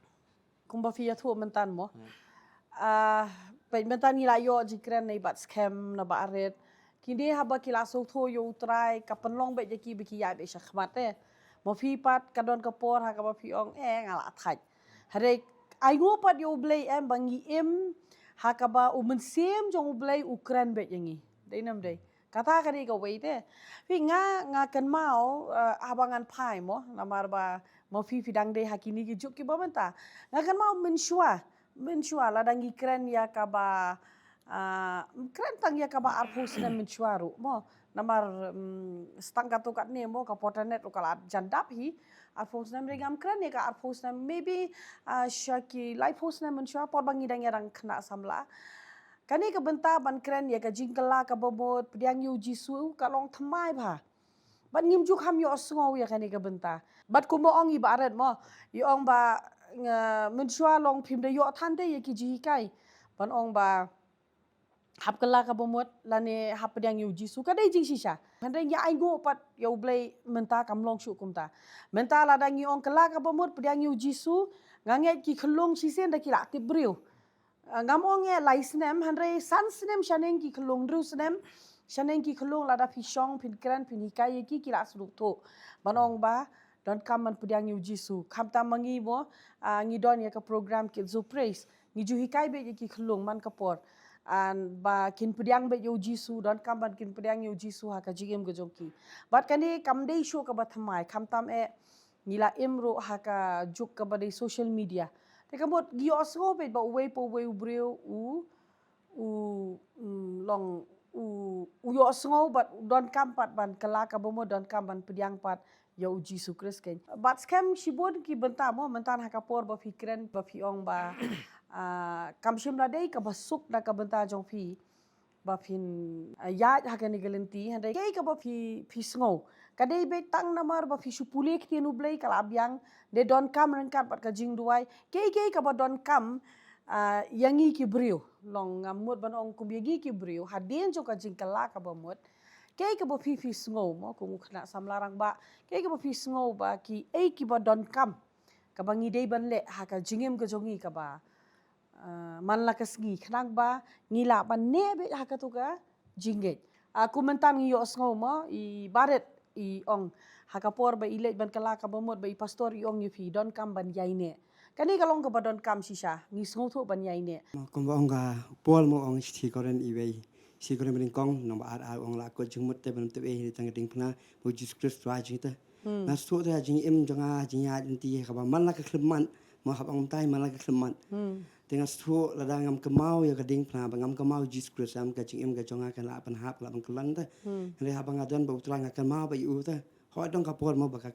Kumba phi ïathuh mynta mo. Hmm. Ah, peit mynta ngi la ïoh jingkren na i Bah Skhem na Bah Rit. Kine haba ki la sngewthuh ïa U Trai ka pynlong beit ïa ki ba ki ïaid beit shakhmat eh. Ma phi pat ka don ka por ha kaba phi ong eh nga la thait. Hynrei ainguh pat ïa U Blei em ba ngi im ha kaba U Mynsiem jong U Blei u kren beit ïa ngi. Dei ne ym dei? Kata ka dei kawei te. Phi nga, nga kynmaw, eh, haba ngan phai mo, namar ba ma phi phi dang dei ha kine ki juk kiba mynta. Nga kynmaw mynshuwa, mynshuwa lada ngi kren ïa kaba, ah, kren tang ïa kaba arphew snem mynshuwa ruh mo. Namar, mm, sa tang katto katne mo ka Pyrthei Net ruh ka la jan dap hi. Arphew snem, hynrei ngam kren ïa ka arphew snem, maybe, ah, sha ki laiphew snem mynshuwa por ba ngi dang ïa dang khynnah samla. Kane ka bynta ban kren ïa ka jingkylla kaba mut pdiang ïa U Jisu ka long thymmai bha. Bad ngim ju kham ïohsngew ïa kane ka bynta. Bad kumba ong i Bah Rit mo, i ong ba, nga, mynshuwa long phim da ïoh than te ïa ki jinghikai. ban ong ba hap kylla kaba mut lane hap pdiang ïa u Jisu ka dei jingshisha. Hynrei ngi ainguh pat ïa U Blei mynta kam long shuh kumta. Mynta lada ngi ong kylla kaba mut pdiang ïa u Jisu, nga ngeit ki khyllung shisien da ki la tip briew. Ah, ngam ong eh lai snem, hynrei san snem shaneng ki khyllung, hynriew snem shaneng ki khyllung, lada phi shong phin kren phin hikai ïa ki, ki la sdang thuh ban ong ba donkam ban pdiang ïa u Jisu. Khamtam ma ngi mo, ah, ngi don ïa ka program Kids Who Prays. Ngi ju hikai beit ïa ki khyllung man ka por, ah, ba kin pdiang beit ïa u Jisu, donkam ban kin pdiang ïa u Jisu ha ka jingim ka jong ki. Bad kane kam dei shuh kaba thymmai, khamtam eh ngi la im ruh ha ka juk kaba dei social media. Te ka mut ngi ïohsngew beit ba uwei pa uwei u briew u, u, mm, long u, u ïohsngew bad u donkam pat ban kylla kaba mut, donkam ban pdiang pat ïa u Jisu Khrist keiñ. Bad skhem shibun ki bynta mo, mynta ha ka por ba phi kren ba phi ong ba, ah, kam shym la dei kaba suk na ka bynta jong phi ba phin, ah, ïaid ha kane ka lynti, hynrei kaei kaba phi, phi sngew, ka dei beit tang namar ba phi shu pule ktien U Blei ka la biang, de donkam ryngkat bad ka jingduwai, kaei kaei kaba donkam, ah, ïa ngi ki briew, long ngam mut ban ong kum ïa ngi ki briew hadien jong ka jingkylla kaba mut, kaei kaba phi, phi sngew mo kum u khynnah samla rangbah, kaei kaba phi sngew ba kiei kiba donkam kaba ngi dei ban leh ha ka jingim ka jong ngi kaba, ah, man la ka sngi khnang ba ngi lah ban neh beit ha katu ka jingngeit. Ah, kum mynta ngi ïohsngew mo i barit i ong ha ka por ba i leit ban kylla kaba mut ba i pastor i ong ïa phi donkam ban ïaineh. Kane ka long kaba donkam shisha, ngi sngewthuh ban ïaineh. Kumba ong ka Paul mo, ong shithi Korinth iwei, shithi Korinth banyngkong, nang ba ar ar, ong la kut jingmut te ban tip ei tang ka diengphna ba u Jisu Khrist u ai jingim te. Hmm. Nga sngewthuh te ha jingim jong nga, ha jingïaid lynti kaba man la ka khlem mat, mo hap ong tai man la ka khlem mat. Hmm. Te nga sngewthuh lada ngam kynmaw ïa ka diengphna, ba ngam kynmaw Jisu Khrist, em ka jingim ka jong nga kan lah ban hap, lah ban kyllon te. Hmm. Hynrei haba nga don bad U Trai nga kynmaw bad ïa u te. Hooid dang ka por mo ba ka,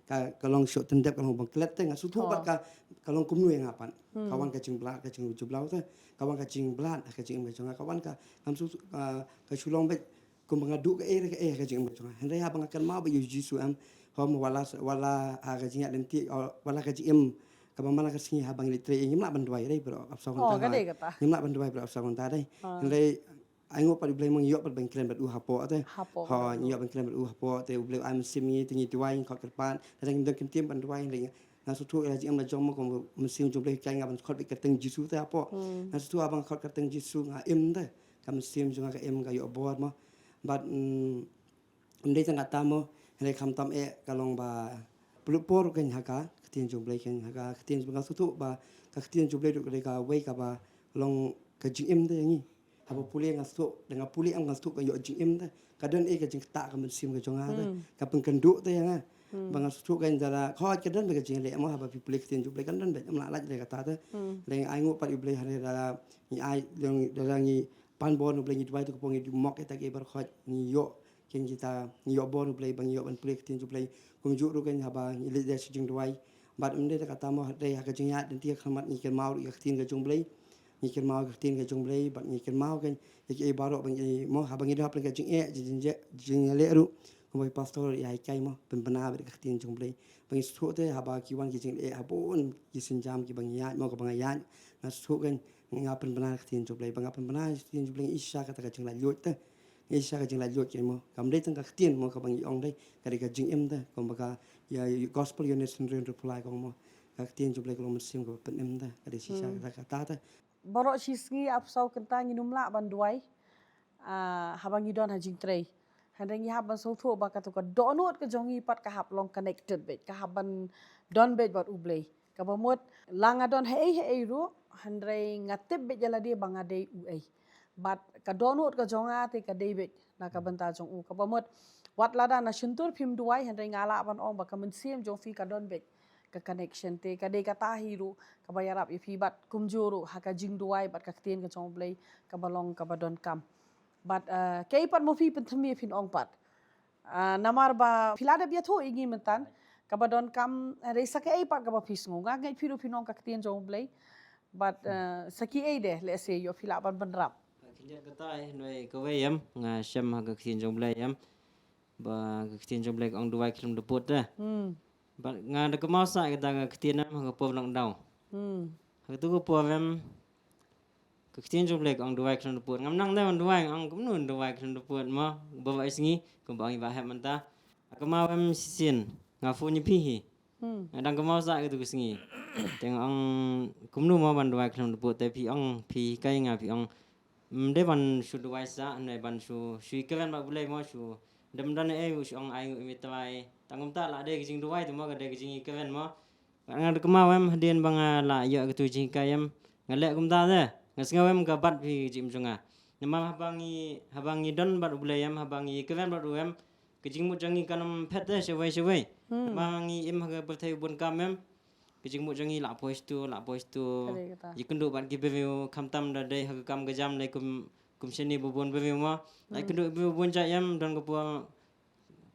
ka, ka long shuh tyndep, ka long bang klet te, nga sngewthuh bad ka, ka long kumno ïa nga pat. Hmm. Ka wan ka jingblad, ka jingjublaw te. Ka wan ka jingblad, ka jingim ka jong nga, ka wan ka, ngam shu, ka, ka shu long beit kumba nga duh kaei re kaei ha ka jingim ka jong nga. Hynrei haba nga kynmaw bad ïa u Jisu em, hom wala, wala ha ka jingïaid lynti, o, wala ka jingim kaba man la ka sngi haba ngi leit trei, ngim lah ban duwai re baroh ap saw kynta. Oh, ka dei kata. Ngim lah ban duwai baroh ap saw kynta re. Ah. Hynrei ainguh pat U Blei mo ngi ïoh pat ban kren bad u hapoh te. Hapoh. Ho, ngi ïoh ban kren bad u hapoh te, U Blei u ai mynsiem ngi te ngi duwai, ngi khot kyrpad. Lada ngim don kyntien ban duwai, hynrei nga sngewthuh ïa la jingim la jong mo kum mynsiem jong U Blei u hikai nga ban khot beit kyrteng Jisu te hapoh. Hmm. Nga sngewthuh haba nga khot kyrteng Jisu nga im te. Ka mynsiem jong nga ka im, ka ïoh bor mo. Bad, mm, ym dei tang kata mo, hynrei khamtam eh ka long ba pynlut por keiñ ha ka ktien jong U Blei keiñ, ha ka ktien jong U Blei, nga sngewthuh ba ka ktien jong U Blei ruh ka dei kawei kaba long ka jingim te ïa ngi. Haba pule nga sngewthuh, da nga pule em nga sngewthuh ka ïoh jingim te. Ka don eh ka jingktah ka mynsiem ka jong nga te. Hmm. Ka pynkynduh te ïa nga. Hmm. Ba nga sngewthuh keiñ da la, hooid ka don beit ka jingleh mo haba phi pule ktien jong U Blei, ka don beit, ym lah lait leh kata te. Hmm. Lei ainguh pat ïa U Blei hynrei da la ngi ai, da la ngi pan bor na U Blei, ngi duwai te kpoh ngi ju mok ïa kita kiei baroh, hooid ngi ïoh keiñ kita, ngi ïoh bor na U Blei ba ngi ïoh ban pule ktien jong U Blei. Kumjuh ruh keiñ haba ngi leit da sha jingduwai. Bad ym dei tang kata mo, dei ha ka jingïaid lynti ka khyllipmat ngi kynmaw ruh ïa ka ktien ka jong U Blei. Ngi kynmaw ïa ka ktien ka jong U Blei bad ngi kynmaw keiñ ïa kiei baroh ba ngi mo, haba ngi don hapdeng ka jingeh, jing, jing, jing, jingleh ruh. Kumba ki pastor ïa hikai mo, pynbna beit ïa ka ktien jong U Blei. Ba ngi sngewthuh te haba ki wan ki jingleh ha bun ki sienjam kiba ngi ïaid mo, kaba nga ïaid, nga sngewthuh keiñ nga pynbna ïa ka ktien jong U Blei. Ba nga pynbna ïa ka ktien jong U Blei ngi shisha kata ka jinglaitluid te. Ngi shisha ka jinglaitluid keiñ mo. Kam dei tang ka ktien mo kaba ngi ong dei, ka dei ka jingim te. Kumba ka, ïa, ïa gospel ïa u Nelson Riewphylla ka ong mo, ka ktien jong U Blei ka long mynsiem kaba pynim te. Ka dei shisha kata, kata te. Baroh shi sngi ap saw kynta ngin ym lah ban duwai, ah, haba ngi don ha jingtrei. Hynrei ngi hap ban sngewthuh ba katu ka dohnud ka jong ngi pat ka hap long connected beit, ka hap ban don beit bad U Blei. Kaba mut la nga don haei haei ruh, hynrei nga tip beit ïa lade ba nga dei uei. Bad ka dohnud ka jong nga te ka dei beit na ka bynta jong u. Kaba mut wat lada na shyntur phim duwai, hynrei nga lah ban ong ba ka mynsiem jong phi ka don beit ka connection te. Ka dei kata hi ruh kaba ïarap ïa phi bad kumjuh ruh ha ka jingduwai bad ka ktien ka jong U Blei kaba long kaba donkam. Bad, eh, kaei pat mo phi pynthymmai phin ong pat. Ah, namar ba phi la dep ïathuh ïa ngi mynta kaba donkam, hynrei sa kaei pat kaba phi sngew. Nga ngeit phi ruh phin ong ka ktien jong U Blei. Bad, eh, sa kiei de lehse ïoh phi lah ban bynrap. Khyndiat kata, eh, hynrei kawei em, nga shem ha ka ktien jong U Blei em. Ba ka ktien jong U Blei ka ong duwai khlem da pud te. Hmm. Bad nga da kynmaw sa kata ka ktien em ha ka por lockdown. Hmm. Ha katu ka por em, Ktien jong U Blei ka ong duwai khlem da pud. Ngam nang da ban duwai, nga ong kumno duwai khlem da pud mo. Ba ba sngi kumba ong i Bah Hep mynta. Ka ma wem shisien nga phone ïa phi hi. Nga dang kynmaw sa katu ka sngi. Te nga ong kumno mo ban duwai khlem da pud, te phi ong, phi hikai nga, phi ong, ym dei ban shu duwai sa, ne ban shu shu ïakren bad U Blei mo, shu dem don ei u shu ong ai nguh ïa mi trai. Tang kumta la dei ka jingduwai te mo, ka dei ka jingïakren mo. Nga da kynmaw em hadien ba nga la ïoh katu jinghikai em, nga leh kumta de. Nga sngew em ka bat phi ka jingim jong nga. Namar haba ngi, haba ngi don bad U Blei em, haba ngi kren bad u em, ka jingmut jong ngi kan ym phet de shawei shawei. Namar ngi im ha ka pyrthei u bun kam em, ka jingmut jong ngi la poi stu, la poi stu. Ïakynduh bad ki briew, khamtam da dei ha ka kam ka jam, dei kum, kum shane ba bun briew mo. La ïakynduh briew bun jait em, don ka por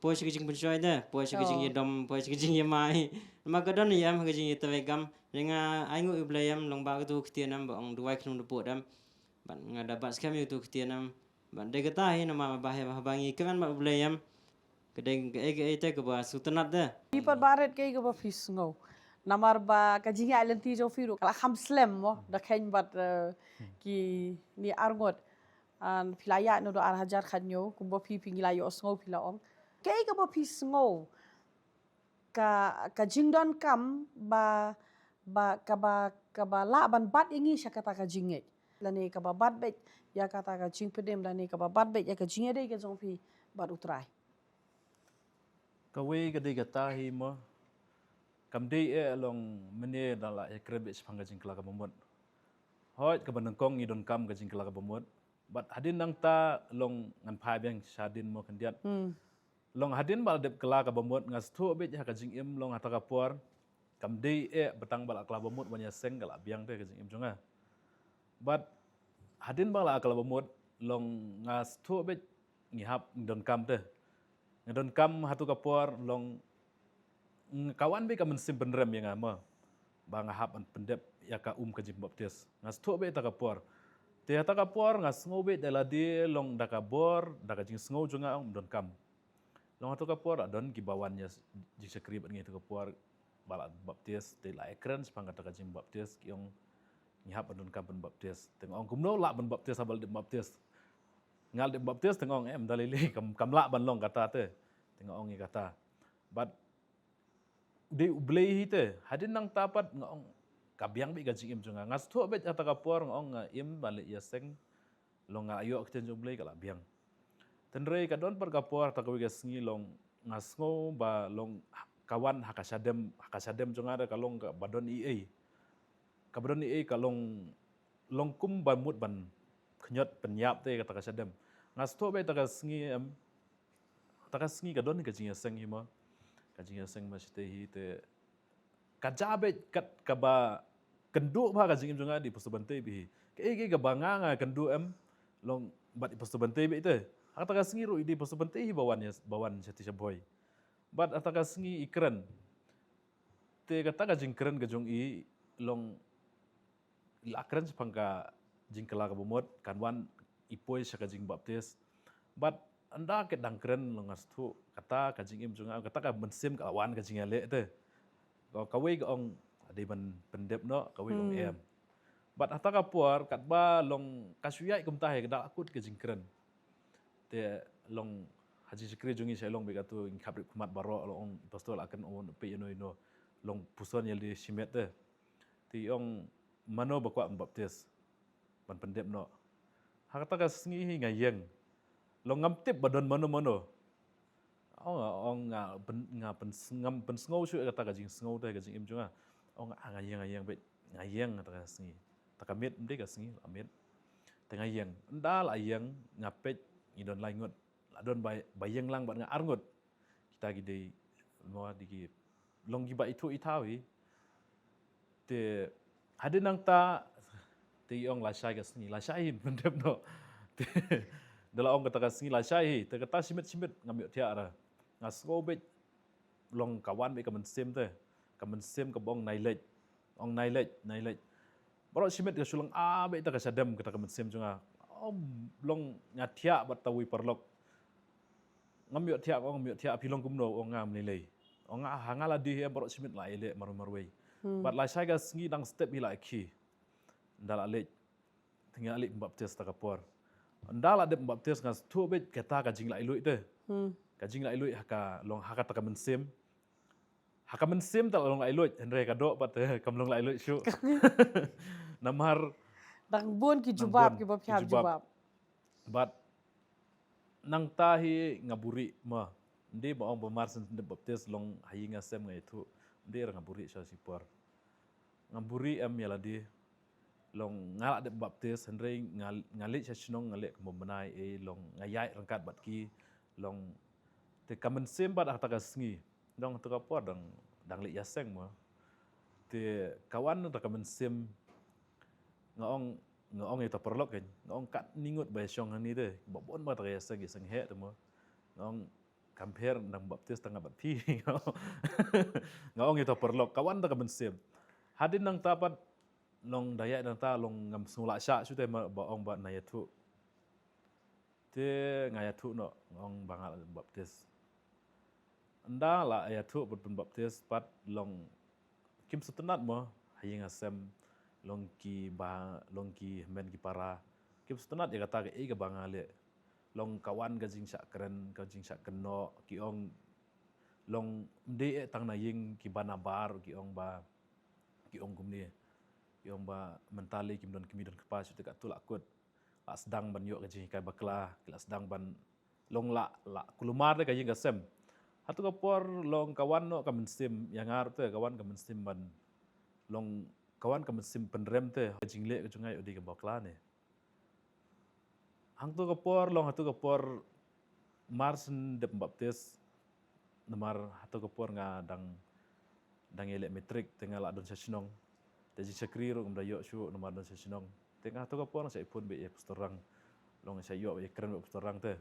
poi sha ka jingpynshoi de, poi sha ka jingïadom, poi sha ka jingïamai. Namar ka don ïa em ha ka jingïatreilang. Nga ai nguh ïa U Blei em, long ba katu ka ktien em ba ong duwai khlem da pud em. Bad nga da bat skhem ïa katu ka ktien em. Bad dei kata hi namar ba haba ngi kren bad U Blei em, ka dei kaei kaei te kaba sngewtynnat de. Phi pat Bah Rit, kaei kaba phi sngew? Namar ba ka jingïaid lynti jong phi ruh ka la kham slem mo, da kheiñ bad, eh, kine arngut. Phi la ïaid naduh ar hajar khathynñiew, kumba phi, phi ngi la ïohsngew phi la ong. Kaei kaba phi sngew, ka, ka jingdonkam ba, ba, kaba, kaba lah ban bat ïa ngi sha kata ka jingngeit, lane kaba bat beit ïa kata ka jingpynim, lane kaba bat beit ïa ka jingïadei ka jong phi bad U Trai? Kawei ka dei kata hi mo. Kam dei eh long mynne da la ïakren beit shaphang ka jingkylla kaba mut. Hooid, kaba nyngkong ngi donkam ka jingkylla kaba mut. Bad hadien nangta long ngan phai biang shadien mo khyndiat. Long hadien ba la dep kylla kaba mut, nga sngewthuh beit ha ka jingim long hata ka por kam dei eh ba tang ba la kylla ba mut ban ïaseng ka la biang te ka jingim jong nga. Bad hadien ba la kylla ba mut long nga sngewthuh beit ngi hap ngi donkam te. Nga donkam hatu ka por long, mm, ka wan beit ka mynsiem pynrem ïa nga mo, ba nga hap ban pyndep ïa ka um ka jingbaptis. Nga sngewthuh beit hata ka por. Te hata ka por nga sngew beit da lade long da ka bor, da ka jingsngew jong nga ong donkam. Long hatu ka por la don kiba wan ïa jingshakri bad ngi hatu ka por ba la baptis, te la ïakren shaphang kata ka jingbaptis, ki ong ngi hap ban donkam ban baptis. Te nga ong kumno lah ban baptis haba la dep baptis. Nga la dep baptis, te nga ong em da lei lei kam, kam lah ban long kata te. Te nga ong ïa kata. Bad dei U Blei hi te, hadien nangta pat nga ong ka biang beit ka jingim jong nga. Nga sngewthuh beit hata ka por nga ong nga im ban leit ïaseng. Long nga la ïoh ka ktien jong U Blei ka la biang. Hynrei ka don pat ka por hata kawei ka sngi long nga sngew ba long ka wan ha ka shadem, ha ka shadem jong nga da ka long kaba don ei ei. Kaba don ei ei ka long, long kumba mut ban khñiot pynïap te kata ka shadem. Nga sngewthuh beit hata ka sngi em, hata ka sngi ka don ka jingïaseng hi mo. Ka jingïaseng ma shite hi te ka ja beit kat kaba kynduh bha ka jingim jong nga da i Pastor Bantei beit hi. Kaei kaei kaba nga nga kynduh em long bad i Pastor Bantei beit te. Hata ka sngi ruh i da i Pastor Bantei hi ba wan ïa, ba wan shatei sha Bhoi. Bad hata ka sngi i kren. Te kata ka jingkren ka jong i long la kren shaphang ka jingkylla kaba mut, kan wan i poi sha ka jingbaptis. Bad ynda ka dang kren long nga sngewthuh kata ka jingim jong nga, kata ka mynsiem ka la wan ka jingïaleh te. Ka, kawei ka ong dei ban pyndep noh, kawei ka ong em. Bad hata ka por katba long ka shu ïaid kumta hi ka da la kut ka jingkren. Te long ha jingshakri jong ngi sha long beit katu ngi khap rip khmat baroh long ong i pastor la kren ong peit ïano ïano long puson ïalade shimet te. Te i ong mano ba kwah ban baptis, ban pyndep noh. Ha kata ka sngi hi nga ïeng. Long ngam tip ba don mano mano. Ong, ong nga pyn, nga pyn, ngam pynsngew shuh ïa kata ka jingsngew te ka jingim jong nga. Ong nga, nga ïeng, nga ïeng beit, nga ïeng kata ka sngi. Ta ka miet, ym dei ka sngi, la miet. Te nga ïeng. Ynda la ïeng nga peit ngi don lai ngut. La don ba, ba ïeng lang bad nga ar ngut. Kita ki dei mo dei ki long kiba ithuh ithaw hi. Te hadien nangta te i ong lashai ka sngi, lashai hi pyndep noh. Te da la ong kata ka sngi lashai hi, te kata shimet shimet ngam ïohthiah ra. Nga sngew beit long ka wan beit ka mynsiem te. Ka mynsiem kaba ong nai leit. Ong nai leit, nai leit. Baroh shimet ka shu long ah beit ta ka shadem kata ka mynsiem jong nga. Ong long nga thiah bad ta wei paralok. Ngam ïohthiah, ong ngam ïohthiah, phi long kumno, ong nga ym lei lei. Ong nga ha nga la dih hi em, baroh shimet la ïaleh marwei marwei. Bad lashai ka sngi dang step hi la khie. Ynda la leit. Te nga la leit baptis ha kata ka por. Ynda la dep baptis nga sngewthuh beit kata ka jinglaitluid te. Hmm. Ka jinglaitluid ha ka long ha kata ka mynsiem. Ha ka mynsiem te la long laitluid, hynrei ka doh pat, eh, kam long laitluid shuh. Namar dang bun ki jubab, ki bun ki baptis jubab. Bad nangta hi nga buhrieh ma. Ym dei ba ong ba mar shen dep baptis long ha ïing ha sem nga ïathuh. Ym dei, nga buhrieh sha shipor. Nga buhrieh em ïa lade. Long nga la dep baptis, hynrei nga, nga leit sha shnong, nga leit kum u bnai, eh, long nga ïaid ryngkat bad ki, long te ka mynsiem pat ha kata ka sngi. Dang ha kata ka por dang, dang leit ïaseng mo. Te ka wan kata ka mynsiem, nga ong, nga ong ïa uta u paralok kan, nga ong katne ngut ba ïashong hangne te, ba bun ba kata ka ïaseng, ïaseng heh te mo. Nga ong kam pher, dang baptis tang nga bad phi. Nga ong ïa uta u paralok, ka wan kata ka mynsiem. Hadien nangta pat long da ïaid nangta long ngam sngew lah shah shuh te ma, ba ong ba nga ïathuh. Te nga ïathuh noh, nga ong ba nga la baptis. Ynda la ïathuh ban pynbaptis pat long kim sngewtynnat mo, ha ïing ha sem, long ki ba, long ki hynmen ki para. Kim sngewtynnat ïa kata kaei kaba nga leh. Long ka wan ka jingshakren, ka jingshakynnoh, ki ong long ym dei eh tang na ïing, kiba nabar ki ong ba, ki ong kumne. Ki ong ba mynta lei kim don kmie don kpa shuh te katto la kut. La sdang ban ïoh ka jinghikai bakla, ki la sdang ban long la, la kulmar de ka ïing ka sem. Ha katu ka por long ka wan noh ka mynsiem, ïa nga ruh te ka wan ka mynsiem ban long, ka wan ka mynsiem pynrem te ka jingleh ka jong nga ïoh dei ka bakla ne. Hangtu ka por long, hatu ka por mar shen dep baptis. Namar hatu ka por nga dang, dang ïaleh matric te nga la don sha shnong. Te jingshakri ruh ngam da ïoh shuh namar don sha shnong. Te nga hatu ka por nga shait phone beit ïa Pastor Rang. Long shait ïoh ïakren bad Pastor Rang te.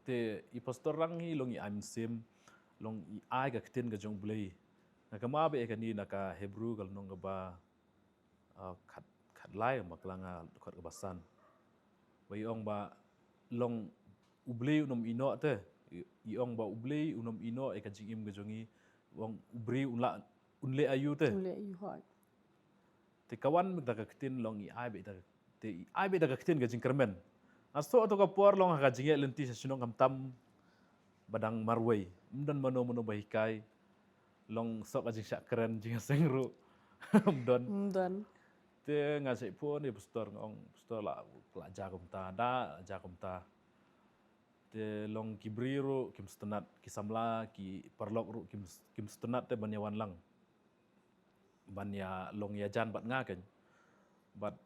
Te i Pastor Rang hi long i ai mynsiem, long i ai ka ktien ka jong U Blei. Nga kynmaw beit ïa kane na ka Hebru ka lynnong kaba ah, khat, khatlai, bakla nga dkhot kaba san. Ba i ong ba long U Blei un ym ïehnoh te. I, i ong ba U Blei un ym ïehnoh ïa ka jingim ka jong ngi. Ong U Blei un lah, un leh aïu te. Un leh aïu hoi. Te ka wan beit da ka ktien long i ai beit da, te i ai beit da ka ktien ka jingkyrmen. Nga sngewthuh hatu ka por long ha ka jingïaid lynti sha shnong khamtam ba dang marwei. Ym don mano mano ba hikai. Long shuh ka jingshakren jingïaseng ruh. Ym don. Ym don. Te nga shait phone ïa Pastor nga ong, Pastor la, la jia kumta, da, la jia kumta. Te long ki briew ruh kim sngewtynnat, ki samla, ki paralok ruh kim, kim sngewtynnat te ban ïa wan lang. Ban ïa long ïajan bad nga kan. Bad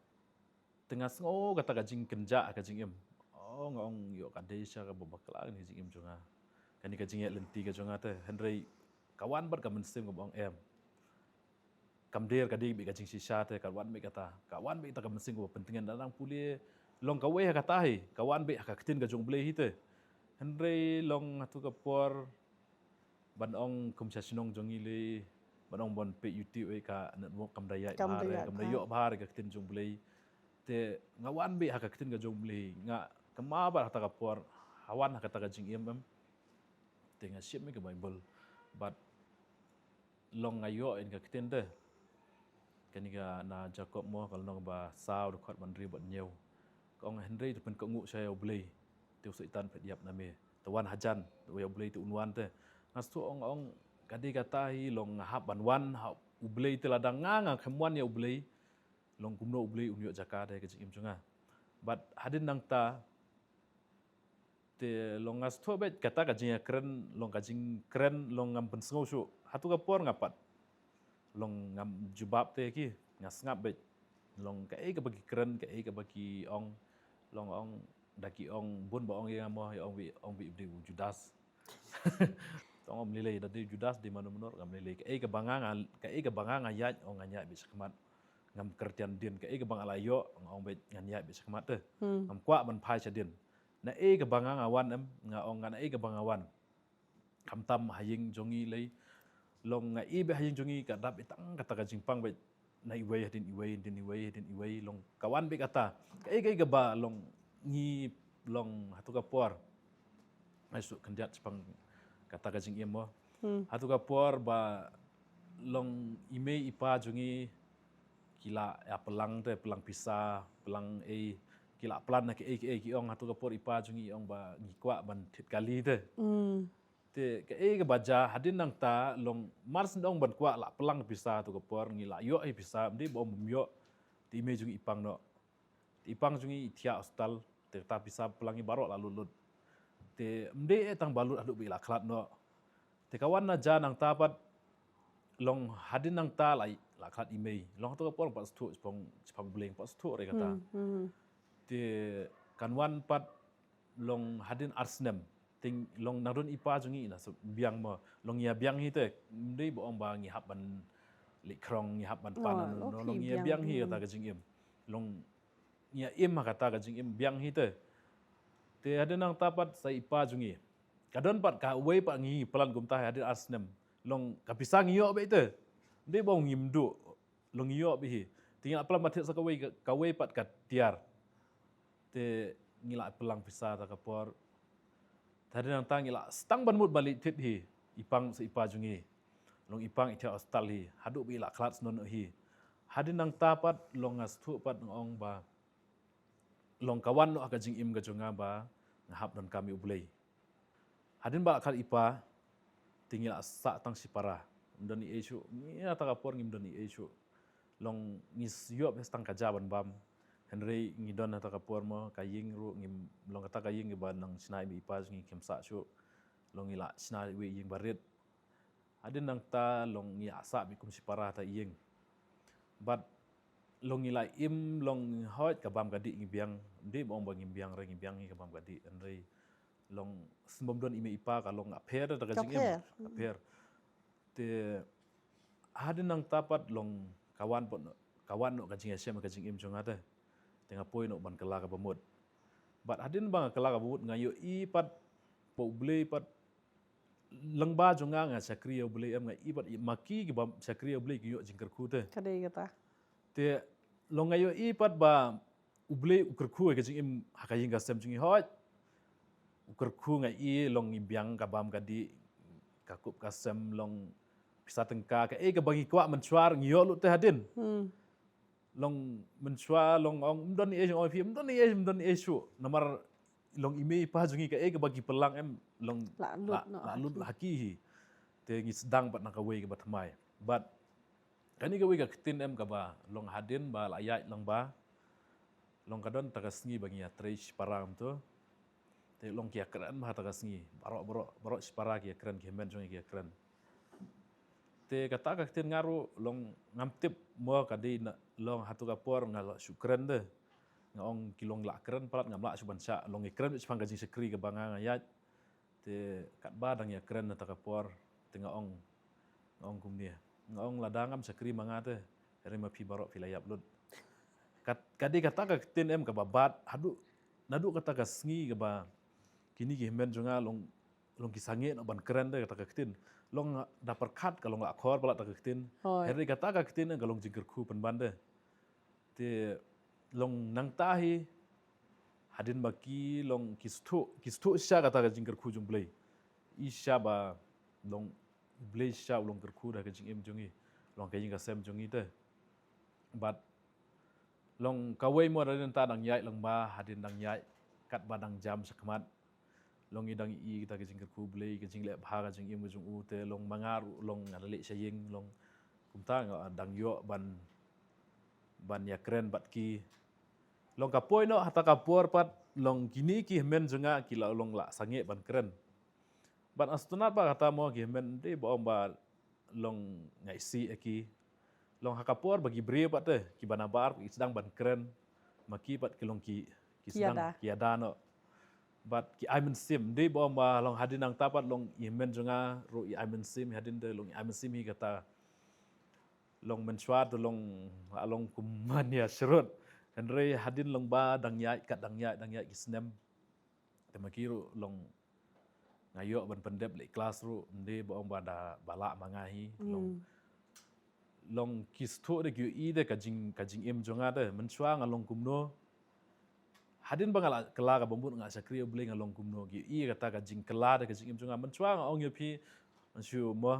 te nga sngew kata ka jingkynjah ka jingim. Oh, nga ong ïoh ka dei shisha kaba bakla kane ka jingim jong nga. Kane ka jingïaid lynti ka jong nga te. Hynrei ka wan bad ka mynsiem kaba ong em. Kam dei ka dei beit ka jingshisha te, ka wan beit kata. Ka wan beit kata ka mynsiem kaba pyntngen da dang pule. Long kawei ha kata hi, ka wan beit ha ka ktien ka jong U Blei hi te. Hynrei long hatu ka por ban ong kum sha shnong jong ngi lei, ban ong ban peit YouTube eh ka network kam da ïaid bha re, kam da ïoh bha re ka ktien jong U Blei. Te nga wan beit ha ka ktien ka jong U Blei, nga kynmaw bad hata ka por, ha wan ha kata ka jingim em. Te nga shim ïa ka Baibl bad long nga ïoh ïa ka ktien te. Kane ka na Jakob mo, ka lynnong ba saw, dkhot ba hynriew bad hynñiew. Ka ong hynrei to pynkohnguh sha ïa U Blei, te u Soitan phet ïap na me. To wan hajan, to ïa U Blei te un wan te. Nga sngewthuh ong, ong ka dei kata hi long nga hap ban wan ha U Blei te, lada nga ngam wan ïa U Blei. Long kumno U Blei un ïoh jaka te ha ka jingim jong nga. Bad hadien nangta te long nga sngewthuh beit kata ka jingïakren, long ka jingkren, long ngam pynsngew shuh. Hatu ka por nga pat long ngam jubab te ki, nga sngap beit. Long kaei kaba ki kren, kaei kaba ki ong, long ong da ki ong bun ba ong ïa nga mo, ïa ong beit, ong beit u dei u Judas. Tang ong lei lei, da dei u Judas dei mano mano ngam lei lei. Kaei kaba nga, nga, kaei kaba nga nga ïaid, ong nga ïaid beit shakhmat. Ngam kyrtian dien, kaei kaba nga la ïoh, nga ong beit ngan ïaid beit shakhmat te. Hmm. Ngam kwah ban phai shadien. Na ei kaba nga nga wan em, nga ong nga na ei kaba nga wan. Khamtam ha ïing jong ngi lei. Long nga i beit ha ïing jong ngi ka dap beit tang kata ka jingpang beit. Na iwei hadien iwei, hadien iwei, hadien iwei, long ka wan beit kata. Kaei kaei kaba long ngi long hatu ka por. Nga shu khyndiat shaphang kata ka jingim mo. Hmm. Hatu ka por ba long i mei i pa jong ngi ki la ïa plang te, plang pisa, plang ei, ki la plan na ki ei ki ei, ki ong ha tu ka por i pa jong ngi i ong ba ngi kwah ban thied kali te. Te ka ei kaba jia hadien nangta long mar shen ong ban kwah la plang pisa ha tu ka por, ngi la ïoh hi pisa, ym dei ba ong bym ïoh. Te i mei jong ngi i pang noh. Te i pang jong ngi i thiah hospital, te kata pisa plang i baroh la lut lut. Te ym dei eh tang ba lut haduh ba i la khlad noh. Te ka wan na jia nangta pat long hadien nangta la, la khlad i mei. Long ha tu ka por pat sngewthuh shaphang, shaphang U Blei pat sngewthuh re kata. Te kan wan pat long hadien ar snem. Te long nang don i pa jong ngi na sa biang mo. Long ngi ïa biang hi te. Ym dei ba ong ba ngi hap ban leh khrong, ngi hap ban pan, oh, no, no, okay, long ngi ïa biang, biang hi, hmm, kata ka jingim. Long ngi ïa im ha kata ka jingim biang hi te. Te hadien nangta pat sa i pa jong ngi. Ka don pat kawei pat ngi plan kumta hadien ar snem. Long ka pisa ngi ïoh beit te. Ym dei ba ong ngim duh. Long ngi ïoh beit hi. Te ngi la plan ban thied sa kawei, kawei pat ka tiar. Te ngi la plang pisa ha ta ka por. Te hadien nangta ngi la sdang ban mut ban leit thied hi. I pang sa i pa jong ngi. Long i pang i thiah hospital hi. Haduh ba i la khlad snoh noh hi. Hadien nangta pat long nga sngewthuh pat nga ong ba long ka wan noh ha ka jingim ka jong nga ba nga hap donkam ïa U Blei. Hadien ba la khlad i pa, te ngi la sah tang shipara. Ym don ei ei shuh, ngi ha ta ka por ngim don ei ei shuh. Long ngi ïoh beit tang ka ja ban bam. Hynrei ngi don ha ta ka por mo, ka ïing ruh ngim, long kata ka ïing ba nang shna i mei i pa jong ngi kim sah shuh. Long ngi la shna iwei i ïing barit. Hadien nangta long ngi ïa sah beit kum shipara ha ta ïing. Bad long ngi la im long hooid ka bam ka dih ngi biang. Ym dei ba ong ba ngim biang re, ngi biang hi ka bam ka dih. Hynrei long shen bym don i mei i pa ka long ka pher ha ta ka jingim. Ka pher. Te hadien nangta pat long ka wan pat noh, ka wan noh ka jingïashem ha ka jingim jong nga te. Te nga poi noh ban kylla kaba mut. Bad hadien ba nga kylla kaba mut nga ïohi pat ba U Blei pat lyngba jong nga nga shakri ïa U Blei em, nga i pat ma ki kiba shakri ïa U Blei ki ïoh jingkyrkhu te. Ka dei kata. Te long nga ïohi pat ba U Blei u kyrkhu ïa ka jingim ha ka ïing ka sem jong ngi hooid. U kyrkhu nga i long ngi biang ka bam ka dih, ka kup ka sem, long pisa tyngka, kaei kaba ngi kwah mynshuwa ngi ïoh lut te hadien. Hmm. Long mynshuwa long ong ym don ei ei, ong phi ym don ei ei, ym don ei ei shuh. Namar long i mei i pa jong ngi kaei kaba ki pynlang em long la lut, la, noh, la lut ha ki hi. Te ngi sdang pat na kawei kaba thymmai. Bad kane kawei ka ktien em kaba long hadien ba la ïaid lang ba long ka don ta ka sngi ba ngi ïatrei shipara kumto. Te long ki ïakren bha ha ta ka sngi. Baroh, baroh, baroh shipara ki ïakren, ki hynmen jong ngi ki ïakren. Te kata ka ktien nga ruh long ngam tip mo ka dei na long ha tu ka por nga la shu kren te. Nga ong ki long la kren palat, ngam lah shuh ban shah, long ngi kren shaphang ka jingshakri kaba nga nga ïaid. Te katba dang ïakren ha ta ka por te nga ong, nga ong kumne. Nga ong lada ngam shakri ma nga te, hynrei ma phi baroh phi la ïap lut. Kat, ka dei kata ka ktien em kaba bat haduh, naduh kata ka sngi kaba kine ki hynmen jong nga long, long ki sangeh noh ban kren te kata ka ktien. Long da pyrkhat ka long la khor palat kata ka ktien. Hooid. Hynrei kata ka ktien em ka long jingkyrkhu pynban te. Te long nangta hi hadien ba ki long ki sngewthuh, ki sngewthuh shisha kata ka jingkyrkhu jong U Blei. I shisha ba long U Blei shisha u long kyrkhu da ka jingim jong ngi, long ka ïing ka sem jong ngi te. Bad long kawei mo hadien nangta dang ïaid lang ba, hadien dang ïaid katba dang jam shakhmat. Long ngi dang i kita ka jingkyrkhu U Blei, ka jingleh bha ka jingim ka jong u te long ma nga ruh long nga la leit sha ïing long kumta nga dang ïoh ban, ban ïakren bad ki. Long ka poi noh ha ta ka por pat long kine ki hynmen jong nga ki la long la sangeh ban kren. Bad ha sngewtynnat ba kata mo ki hynmen dei ba ong ba long nga isih ïa ki. Long ha ka por ba ki briew pat te, kiba nabar ki sdang ban kren ma ki pat ki long ki, ki sdang ki ïada, ki ïada noh. Bad ki ai mynsiem, dei ba ong ba long hadien nangta pat long i hynmen jong nga ruh i ai mynsiem, hadien te long i ai mynsiem hi kata. Long mynshuwa te long, long kum man ïa shrut. Hynrei hadien long ba dang ïaid, kat dang ïaid, dang ïaid ki snem. Te ma ki ruh long nga ïoh ban pyndep leit klas ruh, ym dei ba ong ba da ba lah ma nga hi, long. Hmm. Long ki sngewthuh de ki ïohi de ka jing, ka jingim jong nga de, mynshuwa nga long kumno. Hadien ba nga la kylla kaba mut nga shakri U Blei nga long kumno, ki ïohi kata ka jingkylla de ka jingim jong nga, mynshuwa nga ong ïa phi, mynshuwa mo.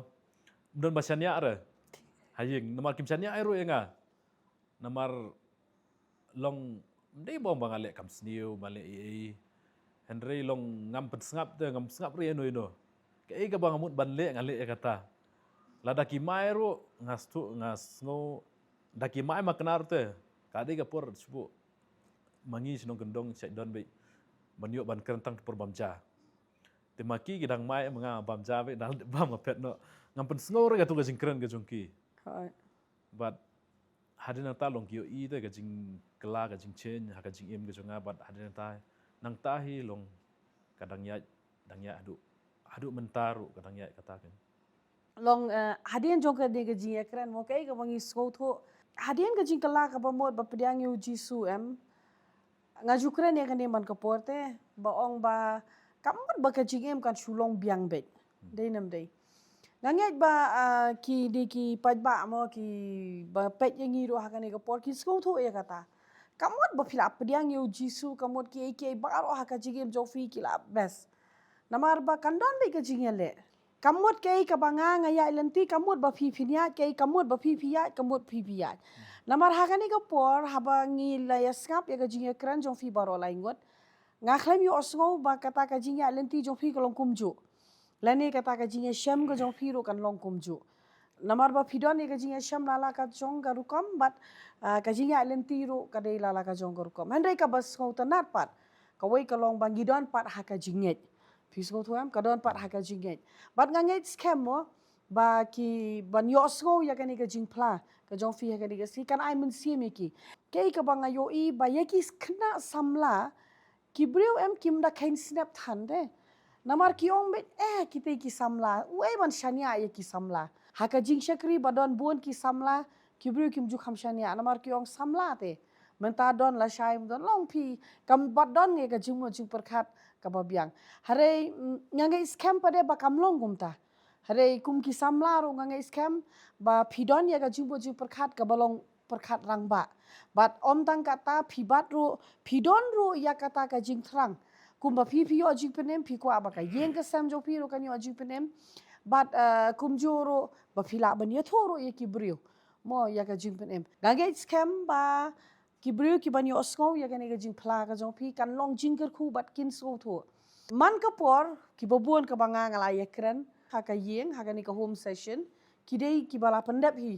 Ym don ba shaniah re. Ha ïing, namar kim shaniah ruh ïa nga. Namar long, ym dei ba nga leh kam sniew, ba leh ei ei. Hynrei long ngam pynsngap te, ngam sngap re ino ino. Kaei kaba nga mut ban leh, nga leh ïa kata. Lada ki mai ruh, nga sngewthuh, nga sngew, da ki mai ma Knar te, ka dei ka por shuh ma ngi shnong kyndong shait don beit ban ïoh ban kren tang por bam ja. Te ma ki ki dang mai ma nga bam ja beit, dang bam nga phet noh. Ngam pynsngew re katu ka jingkren ka jong ki. Hooid. Bad hadien nangta long ki ïohi te ka jingkylla, ka jingchange ha ka jingim ka jong nga, bad hadien nangta, nangta hi long ka dang ïaid, dang ïaid haduh, haduh mynta ruh ka dang ïaid kata kan. Long, eh, hadien jong kane ka jingïakren mo, kaei kaba ngi sngewthuh. Hadien ka jingkylla kaba mut ba pdiang ïa u Jisu em. Nga ju kren ïa kane man ka por te, ba ong ba, kam mut ba ka jingim kan shu long biang beit. Dei ne ym dei. Nga ngeit ba, ah, ki dei ki paidbah mo kiba peit ïa ngi ruh ha kane ka por, ki sngewthuh ïa kata. Kam mut ba phi la pdiang ïa u Jisu, kam mut kiei kiei baroh ha ka jingim jong phi ki la best. Namar ba kan don beit ka jingïaleh. Kam mut kaei kaba nga, nga ïaid lynti, kam mut ba phi phin ïaid, kaei kam mut ba phi phi ïaid, kam mut phi phi ïaid. Namar ha kane ka por, haba ngi la ïa sngap ïa ka jingïakren jong phi baroh lai ngut, nga khlem ïohsngew ba kata ka jingïaid lynti jong phi ka long kumjuh. Lane kata ka jingïashem ka jong phi ruh kan long kumjuh. Namar ba phi don ïa ka jingïashem la la ka jong ka rukom, bad, ah, ka jingïaid lynti ruh ka dei la la ka jong ka rukom. Hynrei kaba sngewtynnat pat, kawei ka long ba ngi don pat ha ka jingngeit. Phi sngewthuh em, ka don pat ha ka jingngeit. Bad nga ngeit skhem mo, ba ki ban ïohsngew ïa kane ka jingphla ka jong phi ha kane ka sngi, kan ai mynsiem ïa ki. Kaei kaba nga ïohi ba ïa ki khynnah samla, ki briew em kim da kheiñ snep than de. Namar ki ong beit, eh, kita ki samla, uei ban shaniah ïa ki samla. Ha ka jingshakri ba don bun ki samla, ki briew kim ju kham shaniah, namar ki ong samla te. Mynta don lashai, don long phi, kam pat don ngi ka jingmut jingpyrkhat kaba biang. Hynrei, mm, nga ngeit skhem pat de ba kam long kumta. Hynrei kum ki samla ruh nga ngeit skhem ba phi don ïa ka jingmut jingpyrkhat kaba long pyrkhat rangbah. Bad ym tang kata, phi bat ruh, phi don ruh ïa kata ka jingthrang. Kumba phi phi ïoh jingpynim, phi kwah ba ka ïing ka sem jong phi ruh kan ïoh jingpynim. Bad, eh, kumjuh ruh ba phi lah ban ïathuh ruh ïa ki briew mo ïa ka jingpynim. Nga ngeit skhem ba ki briew ki ban ïohsngew ïa kane ka jingphla ka jong phi kan long jingkyrkhu bad kin sngewthuh. Man ka por, kiba bun kaba nga nga la ïakren ha ka ïing, ha kane ka home session, ki dei kiba la pyndep hi.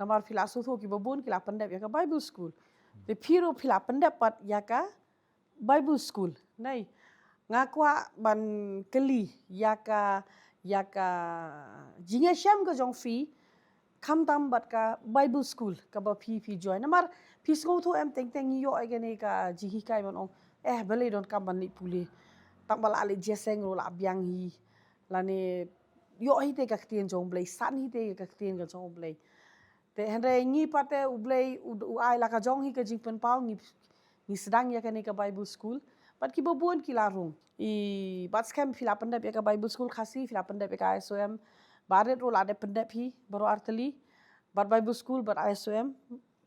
Namar phi la sngewthuh kiba bun ki la pyndep ïa ka Bible school. Te phi ruh phi la pyndep pat ïa ka Bible school. Nei, nga kwah ban kylli ïa ka, ïa ka jingïashem ka jong phi, khamtam bad ka Bible school kaba phi phi join. Namar phi sngewthuh em, teng teng ngi ïoh ïa kane ka jinghikai ban ong, eh, balei donkam ban leit pule. Tang ba la leit jingïaseng ruh la biang hi. Lane ïoh hi te ka ktien jong U Blei, san hi te ka ktien ka jong U Blei. Te hynrei ngi pat te U Blei u, u ai la ka jong hi ka jingpynpaw, ngi, ngi sdang ïa kane ka Bible school. Bad kiba bun ki la rung. I, bad skhem phi la pyndep ïa ka Bible school Khasi, phi la pyndep ïa ka I S O M. Barit ruh la dep pyndep hi baroh artylli. Bad Bible school bad I S O M.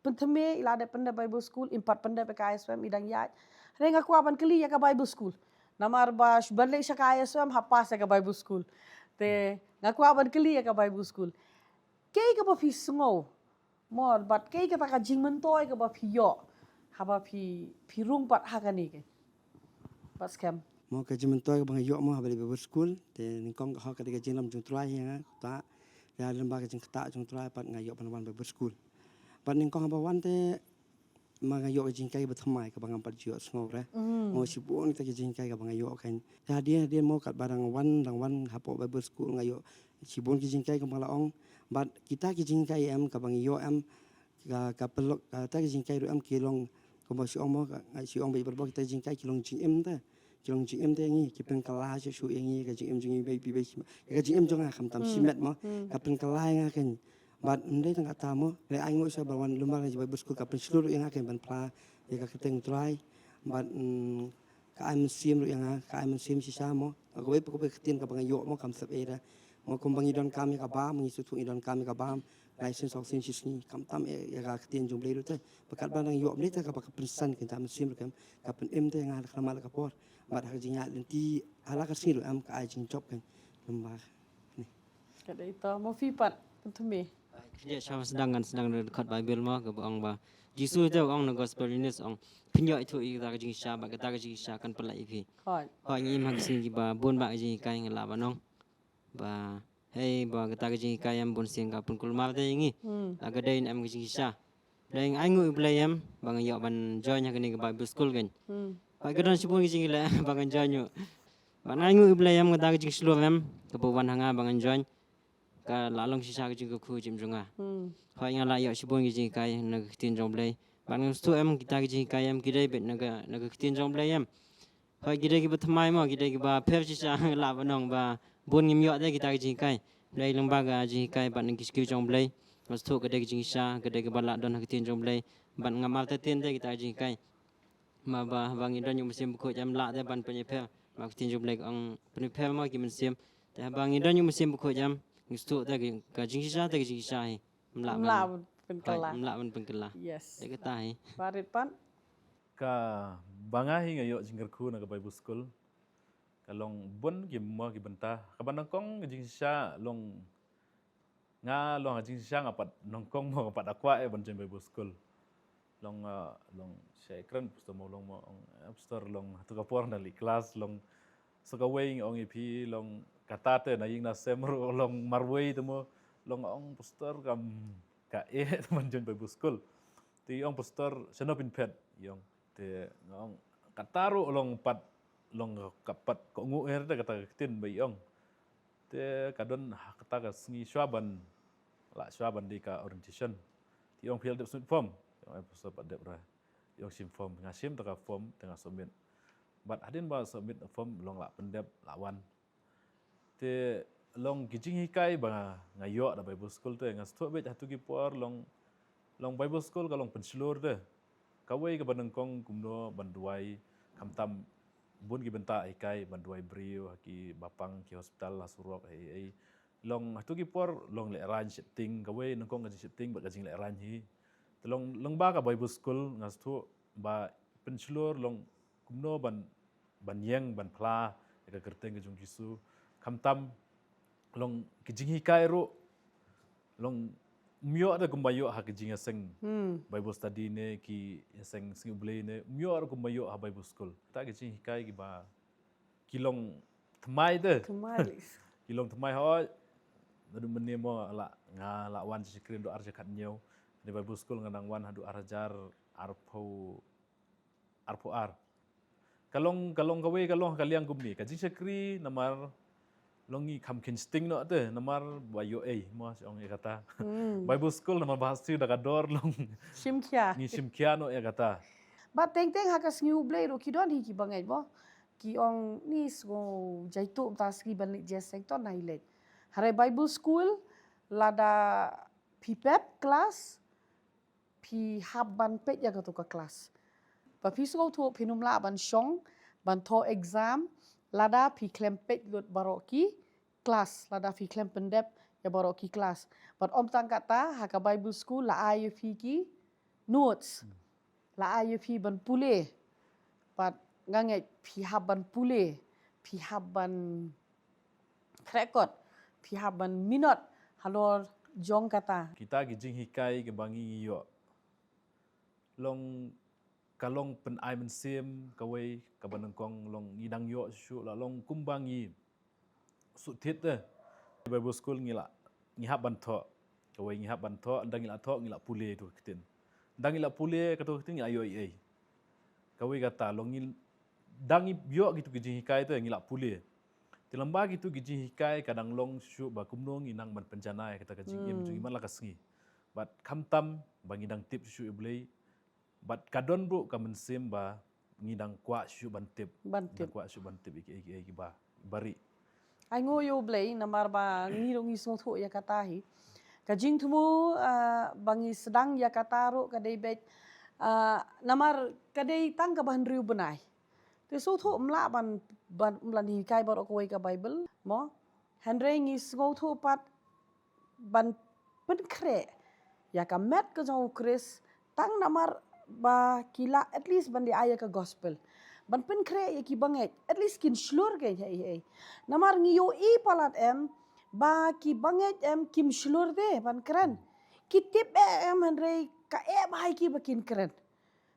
Pynthymmai i la dep pyndep Bible school, im pat pyndep ïa ka I S O M, i dang ïaid. Hynrei nga kwah ban kylli ïa ka Bible school. Namar ba shu ban leit sha ka I S O M ha pass ïa ka Bible school. Te nga kwah ban kylli ïa ka Bible school. Kaei kaba phi sngew mo, bad kaei kata ka jingmyntoi kaba phi ïoh haba phi, phi rung pat ha kane ka, bad skhem? Mo, ka jingmyntoi kaba nga ïoh mo haba leit Bible school, te nyngkong ka hok ka dei ka jinglong jong U Trai ïa nga, kata ïa lem bad ka jingktah jong U Trai pat nga ïoh ban wan Bible school. Bad nyngkong haba wan te ma nga ïoh ka jinghikai ba thymmai kaba ngam pat ju ïohsngew re. Mm. Mo, shibun kita ki jinghikai kaba nga ïoh kan. Te hadien hadien mo katba dang wan, dang wan hapoh Bible school nga ïoh shibun ki jinghikai kumba la ong. Bad kita ki jinghikai em kaba nga ïoh em ka, ka pynlong, kita ki jinghikai ruh em ki long kumba shu ong mo, ka, nga shu ong ba i baroh kita ki jinghikai ki long jingim te. Ki long jingim te ïa ngi, ki pynkylla shuh shuh ïa ngi, ka jingim jong ngi ba ibai, ibai, ka jingim jong nga khamtam shimet mo, ka pynkylla ïa nga kan. Bad ym dei tang kata mo, hynrei ai nguh shuh ba wan lumbar nga jong Bible school ka pynshlur ïa nga kan ban phla ïa ka kyrteng U Trai. Bad, mm, ka ai mynsiem ruh ïa nga, ka ai mynsiem shisha mo. Kawei pa kawei ka ktien kaba nga ïoh mo kam sep ei re. Mo kumba ngi donkam ïa ka bam, ngi sngewthuh ngi donkam ïa ka bam. Lai sien saw sien shisngi, khamtam ïa, ïa ka ktien jong U Blei ruh te. Ba katba dang ïoh U Blei te kaba ka pynsan kynta mynsiem ruh kem, ka pynim te ïa nga ha khmat la ka por. Bad ha ka jingïaid lynti ha la ka sngi ruh em ka ai jingjop kan. Lem bad ne. Ka dei to, mo phi pat, pynthymmai. Ïa sha sdang ngan sdang da khot Bible mo, kaba ong ba Jisu te ong na gospel Ïoannis, ong, phin ïoh ithuh ïa kata ka jingshisha, bad kata ka jingshisha kan pyllait ïa phi. Hooid. Hooid, ngi im ha ki sngi kiba bun bah ka jinghikai, nga lah ban ong ba, hei, ba kata ka jinghikai em bun sien ka pynkulmar te ïa ngi. Hmm. La ka dei ne em ka jingshisha. Dei, nga ainguh ïa U Blei em ba nga ïoh ban join ha kane ka Bible school kan. Hmm. Hooid, ka don shibun ka jingïaleh ba ngan join ïoh. Bad nga ainguh ïa U Blei em, kata ka jingshlur em kaba wan ha nga ba ngan join, ka la long shisha ka jingkyrkhu jong nga. Hmm. Hooid, nga la ïoh shibun ka jinghikai na ka ktien jong U Blei. Bad nga sngewthuh em, kita ka jinghikai em ki dei beit na ka, na ka ktien jong U Blei em. Hooid, ki dei kiba thymmai mo, ki dei kiba pher shisha, nga lah ban ong ba bun ngim ïoh te kita ka jinghikai. Dei lyngba ka jinghikai bad na ki skhie jong U Blei, nga sngewthuh ka dei ka jingshisha, ka dei kaba la don ha ka ktien jong U Blei. Bad ngam artatien te kita ka jinghikai. Ma ba, ba ngi don ïa U Mynsiem Bakhuid em, lah te ban pynïapher. Ma ka ktien jong U Blei ka ong pynïapher mo ki mynsiem. Te haba ngi don ïa U Mynsiem Bakhuid em, ngi sngewthuh te ka, ka jingshisha te ka jingshisha hi. Ym lah ban pynkylla. Hooid, ym lah ban pynkylla. Yes. Te kata hi. Barit pat. Kaba nga hi nga ïoh jingkyrkhu na ka Bible school, ka long bun ki mo ki bynta. Kaba nyngkong ka jingshisha long, nga long ka jingshisha nga pat nyngkong mo nga pat da kwah eh ban join Bible school. Long, ah, long sha kren pastor mo, long mo ong, eh, pastor, long ha tu ka por na lih klas, long sa kawei nga ong ïa phi, long kata te na ïing na sem ruh long marwei te mo, long ong pastor kam ka eh te ban join Bible school. Te ong pastor, shano phin phet, ong. Te nga ong kata ruh long pat, long ka pat kohnguh eh te kata ka ktien ba ong. Te ka don ha kata ka sngi shuwa ban, la shuwa ban dei ka orientation, te ong phi la dep submit form? Te ong, eh pastor, pat dep re. Te ong shim form, nga shim ta ka form te nga submit. Bad hadien ba submit form long la pyndep, la wan. Te long ki jinghikai ba nga, nga ïoh da Bible school te, nga sngewthuh beit ha tu ki por long, long Bible school ka long pynshlur te. Kawei kaba nyngkong kumno ban duwai, khamtam bun ki bynta hikai, ban duwai briew ha ki bapang, ki hospital, ha surok, ei ei. Long ha tu ki por long lehraiñ sheptieng, kawei nyngkong ka jingsheptieng bad ka jinglehraiñ hi. Te long lyngba ka Bible school nga sngewthuh ba pynshlur long kumno ban, ban ïeng ban phla ïa ka kyrteng ka jong U Jisu. Khamtam long ki jinghikai ruh, long ym ïoh da kumba ïoh ha ki jingïaseng, hmm, Bible study ne ki ïaseng sngi U Blei ne, ym ïoh da kumba ïoh ha Bible school. Kata ki jinghikai kiba ki long thymmai te. Thymmai. Ki long thymmai hooid. Naduh mynne mo la, nga la wan sha Shakri naduh ar hajar khatñiew. Ni Bible school nga nang wan haduh ar hajar arphew, arphew ar. Ka long, ka long kawei, ka long ka liang kumne ka jingshakri namar long ngi kham khein sting noh te, namar ba ïoh ei mo, ong ïa kata. Hmm. Bible school namar ba ha shu da ka dor long shim khia. Ngi shim khia noh ïa kata. Bad teng teng ha ka sngi U Blei ruh ki don hi kiba ngeit mo. Ki ong ni sngew jaituh mynta sngi ban leit jingïaseng, to nai leit. Hynrei Bible school lada phi pep klas, phi hap ban peit ïa katu ka klas. Ba phi sngewthuh phin ym lah ban shong ban thoh exam lada phi khlem peit lut baroh ki klas, lada phi khlem pyndep ïa baroh ki klas. Bad ym tang kata, ha ka Bible school la ai ïa phi ki notes. Hmm. La ai ïa phi ban pule. Bad nga ngeit phi hap ban pule, phi hap ban khreh kot, phi hap ban minot halor jong kata. Kita ki jinghikai kiba ngi ïoh long, ka long pyn-ai mynsiem, kawei, kaba nyngkong long ngi dang ïoh shuh shuh, la long kumba ngi shu thied te. Bible school ngi la, ngi hap ban thoh. Kawei ngi hap ban thoh, ynda ngi la thoh ngi la pule tu ka ktien. Ynda ngi la pule katu ka ktien ngi la ïoh ei ei. Kawei kata long ngi, ynda ngi ïoh kitu ki jinghikai te ngi la pule. Te lyngba kitu ki jinghikai ka dang long shuh shuh ba kumno ngi nang ban pynjanai kata ka jingim, hmm, jong ngi man la ka sngi. Bad khamtam ba ngi dang tip shuh shuh ïa U Blei. Bad ka don ruh ka mynsiem ba ngi dang kwah shuh ban tip. Ban tip. Dang kwah shuh ban tip ïa ki, ïa ki, ïa kiba, ba ri. Ai nguh ïa U Blei namar ba ngi ruh ngi sngewthuh ïa kata hi. Ka jingthmu, ah, ba ngi sdang ïa kata ruh ka dei beit, ah, namar ka dei tang kaba hynriew bnai. Te sngewthuh ym lah ban, ban, ym lah ban hikai baroh kawei ka Bible mo. Hynrei ngi sngewthuh pat ban pynkhreh ïa ka met ka jong U Khrist, tang namar ba ki lah at least ban leh ai ïa ka gospel. Ban pynkhreh ïa ki bangeit, at least kin shlur kein ha ei ei. Namar ngi ïohi palat em ba ki bangeit em kim shlur de ban kren. Ki tip eh em, hynrei ka eh bha ïa ki ba kin kren.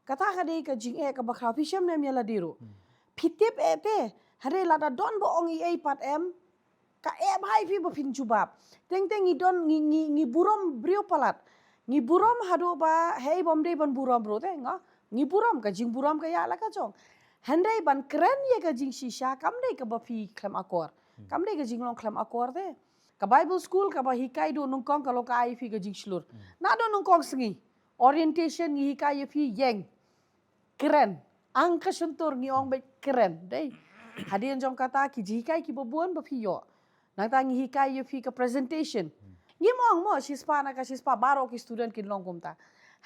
Kata ka dei ka jingeh kaba khraw, phi shem ne em ïa lade ruh. Phi tip eh te, hynrei lada don ba ong ei ei pat em, ka eh bha ïa phi ba phin jubab. Teng teng ngi don, ngi, ngi, ngi burom briew palat. Ngi burom haduh ba, hei, bym dei ban burom ruh te, nga. Ngi burom, ka jingburom ka ïa la ka jong. Hynrei ban kren ïa ka jingshisha, kam dei kaba phi khlem akor. Kam dei ka jinglong khlem akor te. Ka Bible school kaba hikai duh nyngkong ka long ka ai phi ka jingshlur. Naduh nyngkong sngi. Orientation ngi hikai ïa phi ïeng. Kren. Ang ka shyntur ngi ong beit kren. Dei. Hadien jong kata ki jinghikai kiba bun ba phi ïoh. Nangta ngi hikai ïa phi ka presentation. Ngim ong mo shispah na ka shispah baroh ki student kin long kumta.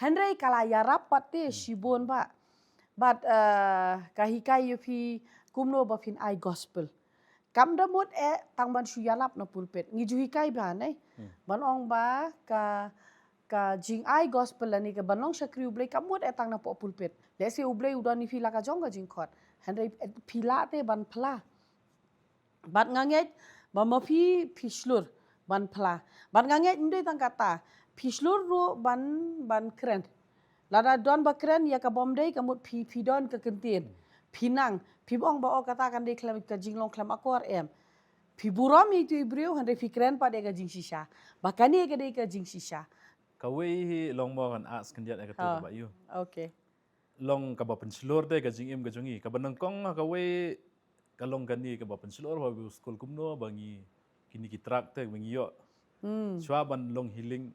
Hynrei ka la ïarap pat te shibun ba. Bad, eh, ka hikai ïa phi kumno ba phin ai gospel. Kam da mut eh tang ban shu ïalap na pulpit. Ngi ju hikai bha ne. Ban ong ba ka, ka jingai gospel lane ka ban long shakri U Blei kam mut eh tang na poh pulpit. Lehse U Blei u don ïa phi la ka jong ka jingkhot. Hynrei, eh, phi lah te ban phla. Bad nga ngeit ba ma phi, phi shlur ban phla. Bad nga ngeit ym dei tang kata. Phi shlur ruh ban, ban kren. Lada don ba kren ïa ka bym dei ka mut phi, phi don ka kyntien. Phi nang, phi ong ba o kata kan dei khlem, ka jinglong khlem akor em. Phi burom ïa itu i briew, hynrei phi kren pat ïa ka jingshisha. Ba kane ka dei ka jingshisha. Kawei hi long mo kan as khyndiat ïa kata kaba ïoh. Okay. Long kaba pynshlur te ka jingim ka jong ngi. Kaba nyngkong ha kawei ka long kane kaba pynshlur ha Bible school kumno ba ngi kine ki tract te ba ngi ïoh. Shuwa ban long healing.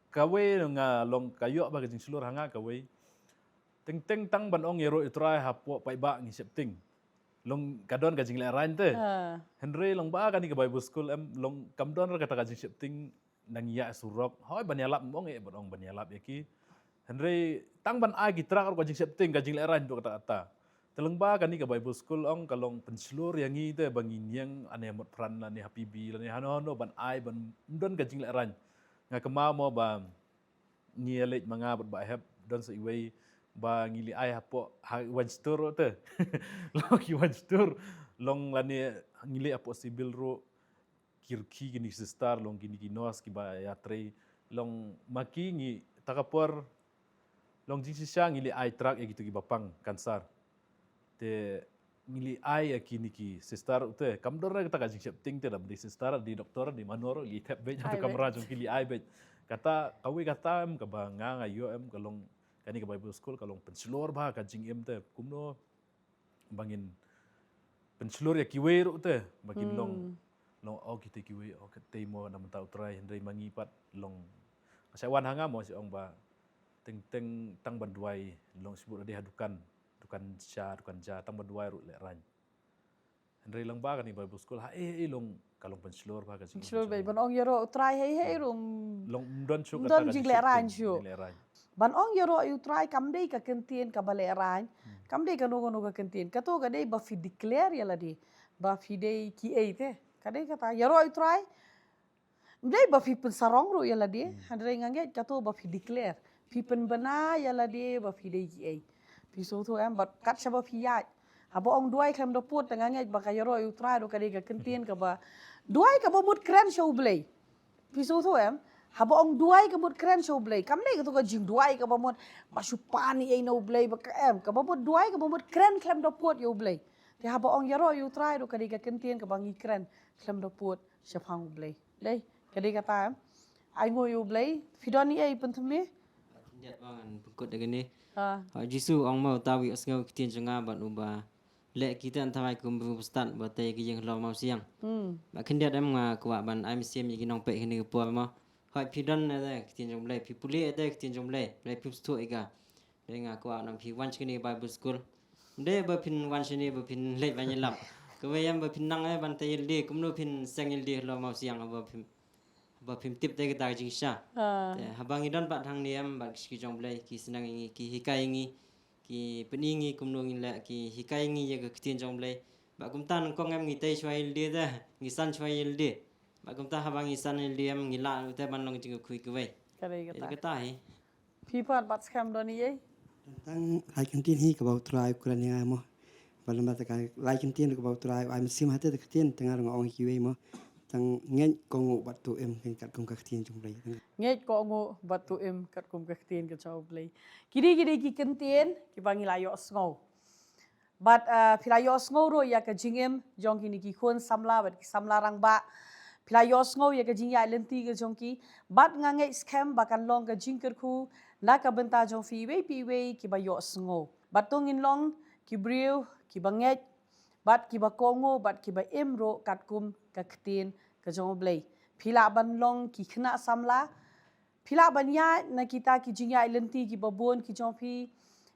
Kawei nga long ka ïoh ba ka jingshlur ha nga kawei. Teng teng tang ban ong ïaroh ïa U Trai hapoh paidbah ngi sheptieng. Long ka don ka jinglehrain te. Hynrei long ba kane ka Bible school em long kam don re kata ka jingsheptieng nang ïa surok. Hoi ban ïalap ym ong eh ban ong ban ïalap ïa ki. Hynrei tang ban ai ki tract ruh ka jingsheptieng ka jinglehrain ruh kata kata. Te long ba kane ka Bible school ong ka long pynshlur ïa ngi te ba ngi niang ane mot pran lane ha P B lane hano hano ban ai ban ym don ka jinglehrain. Nga kynmaw mo ba ngi ïa leit ma nga bad Bah Hep don sa iwei ba ngi leit ai hapoh ha wan stur ruh te. Long ki wan stur long lane ngi leit hapoh civil ruh. Ki rkhie kine ki sister long kine ki nurse kiba ïatrei long ma ki ngi ta ka por long jingshisha ngi leit ai tract ïa kito kiba pang cancer. Te ngi leit ai ïa kine ki sister te kam don re kata ka jingsheptieng te da dei sister dei doktor dei mano ruh leit thep beit ha kamra jong ki leit ai beit. Kata kawei kata em kaba nga nga ïoh em ka long kane ka Bible school ka long pynshlur bha ka jingim te kumno ba ngin pynshlur ïa kiwei ruh te ba kin long long o kite kiwei o kite mo na mynta U Trai hynrei ma ngi pat long ka sa wan ha nga mo sa ong ba teng teng tang ban duwai long sibuk dei ha dukan dukan sha dukan ja tang ban duwai ruh lehrain. Hynrei long ba kane Bible school ha eh eh long ka long pynshlur ba ka jing pynshlur ba ban ong ïaroh U Trai hei hei ruh long don shu don jinglehrain shu. Ban ong ïaroh U Trai kam dei ka kyntien kaba lehrain. Kam dei kano kano ka kyntien. Kato ka dei ba phi declare ïa lade ba phi dei kiei te. Ka dei kata ïaroh U Trai. Ym dei ba phi pynsarong ruh ïa lade. Hynrei nga ngeit kato ba phi declare phi pynbna ïa lade ba phi dei kiei. Phi sngewthuh em bad kat shaba phi ïaid haba ong duwai khlem da pud te nga ngeit ba ka ïaroh U Trai ruh ka dei ka kyntien kaba duwai kaba mut kren sha U Blei. Phi sngewthuh em? Haba ong duwai ka mut kren sha U Blei. Kam dei kato ka jingduwai kaba mut ba shu pan ei na U Blei ba ka em. Kaba mut duwai kaba mut kren khlem da pud ïa U Blei. Te haba ong ïaroh ïa U Trai ruh ka dei ka kyntien kaba ngi kren khlem da pud shaphang U Blei. Dei, ka dei kata em. Ai nguh ïa U Blei. Phi don ei ei pynthymmai? Khyndiat ba ngan pynkut da kane. Ha. Ha Jisu ong ma uta uwei u sngew ktien jong nga bad uba leh kita tharai kum u stad ba tei ki ïing halor mawsiang. Hmm. Ba khyndiat em nga kwah ban ai mynsiem ïa ki nongpeit kine ki por mo. Hoi phi don ne te ktien jong U Blei, phi pule te ktien jong U Blei, U Blei phi sngewthuh ïa ka. Dei nga kwah nang phi wan shane Bible school. Dei ba phin wan shane ba phin leit ban ïalap. Kawei em ba phin nang eh ban tei ïalade kumno phin seng ïalade halor mawsiang ba phin ba phim tip te kita ka jingshisha. Te haba ngi don pat hangne em bad ki jong Blei ki sneng ïa ngi ki hikai ïa ngi ki pyni ngi kumno ngin leh ki hikai ïa ngi ïa ka ktien jong Blei. Ba kumta nyngkong em ngi tei shuwa ïalade te ngi san shuwa ïalade. Ba kumta haba ngi san ïalade em ngi lah te ban long jingkhuid kawei. Ka dei kata. Kata hi. Phi pat bad skhem don ei ei? Tang lai kyntien hi kaba U Trai u kren ïa nga mo. Ba lem bad ka lai kyntien kaba U Trai ai mynsiem ha te ka ktien te nga ruh nga ong ïa kiwei mo. Tang ngeit, kohnguh bad tuh im, katkum ka ktien jong U Blei. Ngeit, kohnguh bad tuh im katkum ka ktien ka jong U Blei. Kine, kine ki kyntien kiba ngi la ïohsngew. Bad, ah, phi la ïohsngew ruh ïa ka jingim jong kine ki khun samla bad ki samla rangbah. Phi la ïohsngew ïa ka jingïaid lynti ka jong ki. Bad nga ngeit skhem ba kan long ka jingkyrkhu na ka bynta jong phi iwei pa iwei kiba ïohsngew. Bad to ngin long ki briew kiba ngeit, bad kiba kohnguh, bad kiba im ruh katkum ka ktien ka jong U Blei. Phi lah ban long ki khynnah samla, phi lah ban ïaid na kita ki jingïaid lynti kiba bun ki jong phi.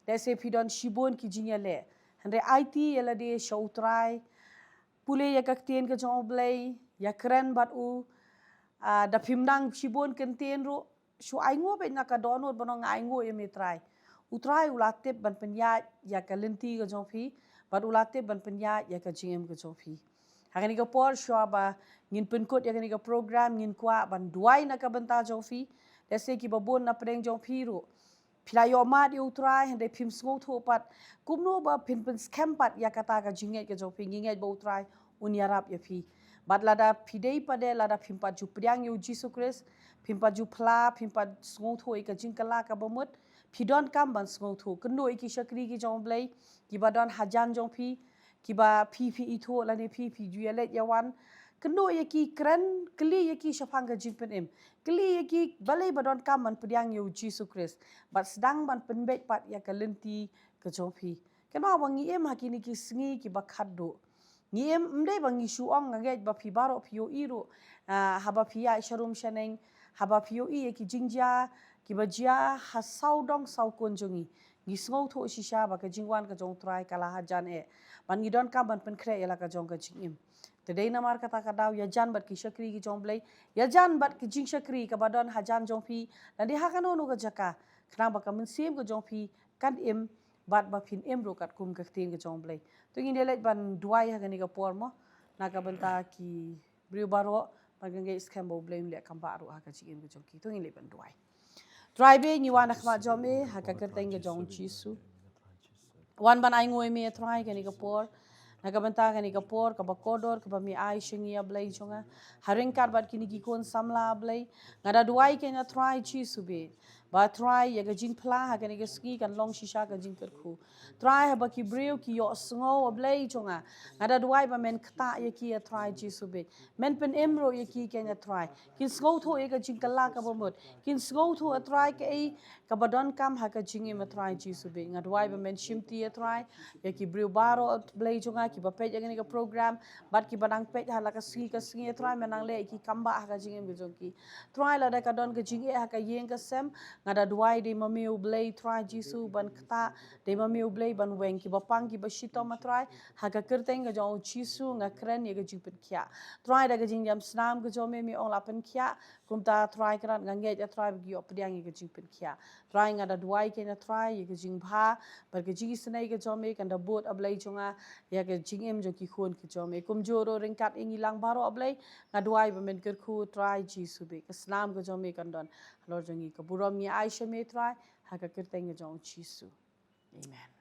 Lehse phi don shibun ki jingïaleh. Hynrei aiti ïa lade sha U Trai. Pule ïa ka ktien ka jong U Blei, ïakren bad u. Ah, da phim nang shibun kyntien ruh, shu ainguh beit na ka dohnud ban ong, nga ainguh ïa me Trai. U Trai u la tip ban pynïaid ïa ka lynti ka jong phi, bad u la tip ban pynïaid ïa ka jingim ka jong phi. Ha kane ka por, shuwa ba ngin pynkut ïa kane ka program, ngin kwah ban duwai na ka bynta jong phi. Lehse kiba bun na pdeng jong phi ruh, phi la ïohmad ïa U Trai hynrei phim sngewthuh pat kumno ba phin pynskhem pat ïa kata ka jingngeit ka jong phi. Ngi ngeit ba U Trai un ïarap ïa phi. Bad lada phi dei pat de, lada phim pat ju pdiang ïa U Jisu Khrist, phim pat ju phla, phim pat sngewthuh ïa ka jingkylla kaba mut, phi donkam ban sngewthuh. Kynduh ïa ki shakri ki jong U Blei kiba don hajan jong phi, kiba phi, phi ithuh lane phi, phi ju ïaleit ïawan. Kynduh ïa ki, kren, kylli ïa ki shaphang ka jingpynim. Kylli ïa ki balei ba donkam ban pdiang ïa U Jisu Khrist. Bad sdang ban pynbeit pat ïa ka lynti ka jong phi. Kynmaw ba ngi im ha kine ki sngi kiba khatduh. Ngi im, ym dei ba ngi shu ong, nga ngeit ba phi baroh phi ïohi ruh. Ah, haba phi ïaid sharum shaneng, haba phi ïohi ïa ki jingjia kiba jia ha sawdong sawkun jong ngi, ngi sngewthuh shisha ba ka jingwan ka jong U Trai ka la hajan eh. Bad ngi donkam ban pynkhreh ïa la ka jong ka jingim. Te dei namar kata ka daw, ïajan bad ki shakri ki jong U Blei, ïajan bad ki jingshakri kaba don hajan jong phi, lane ha kano kano ka jaka, khnang ba ka mynsiem ka jong phi kan im, bad ba phin im ruh katkum ka ktien ka jong U Blei. To ngin ïaleit ban duwai ha kane ka por mo, na ka bynta ki briew baroh, bad nga ngeit skhem ba U Blei un leh kam bah ruh ha ka jingim ka jong ki. To ngin leit ban duwai. Trai bad ngi wan ha khmat jong me ha ka kyrteng ka jong U Jisu. Wan ban ainguh ïa me Trai kane ka por. Na ka bynta kane ka por kaba kordor kaba me ai sha ngi, A Blei jong nga. Ha ryngkat bad kine ki khun samla, A Blei, nga da duwai keiñ, A Trai Jisu bad, ba Trai, ïa ka jingphla ha kane ka sngi kan long shisha ka jingkyrkhu. Trai, haba ki briew ki ïohsngew, A Blei jong nga, nga da duwai ba men ktah ïa ki, A Trai Jisu bad, men pynim ruh ïa ki keiñ, A Trai. Kin sngewthuh ïa ka jingkylla kaba mut. Kin sngewthuh, A Trai, kaei kaba donkam ha ka jingim, A Trai Jisu bad. Nga duwai ba men shimti, A Trai, ïa ki briew baroh, A Blei jong nga, kiba peit ïa kane ka program, bad kiba nang peit ha la ka sngi ka sngi, A Trai, men nang leh ïa ki kam bah ha ka jingim ka jong ki. Trai, lada ka don ka jingeh ha ka ïing ka sem, nga da duwai, dei ma me U Blei, Trai Jisu, ban ktah, dei ma me U Blei ban weng, kiba pang kiba shitom, A Trai, ha ka kyrteng ka jong U Jisu nga kren ïa ka jingpynkhiah. Trai, da ka jingïam snam ka jong me, me ong la pynkhiah. Kumta Trai, kynrad nga ngeit, A Trai, ba ki ïoh pdiang ïa ka jingpynkhiah. Trai, nga da duwai keiñ, A Trai, ïa ka jingbha bad ka jingisynei ka jong me kan da bud, A Blei jong nga, ïa ka jingim jong ki khun ki jong me. Kumjuh ruh ryngkat ïa ngi lang baroh, A Blei, nga duwai ba men kyrkhu, Trai Jisu bad, ka snam ka jong me kan don halor jong ngi. Ka burom ngi ai sha me, Trai, ha ka kyrteng ka jong U Jisu. Amen.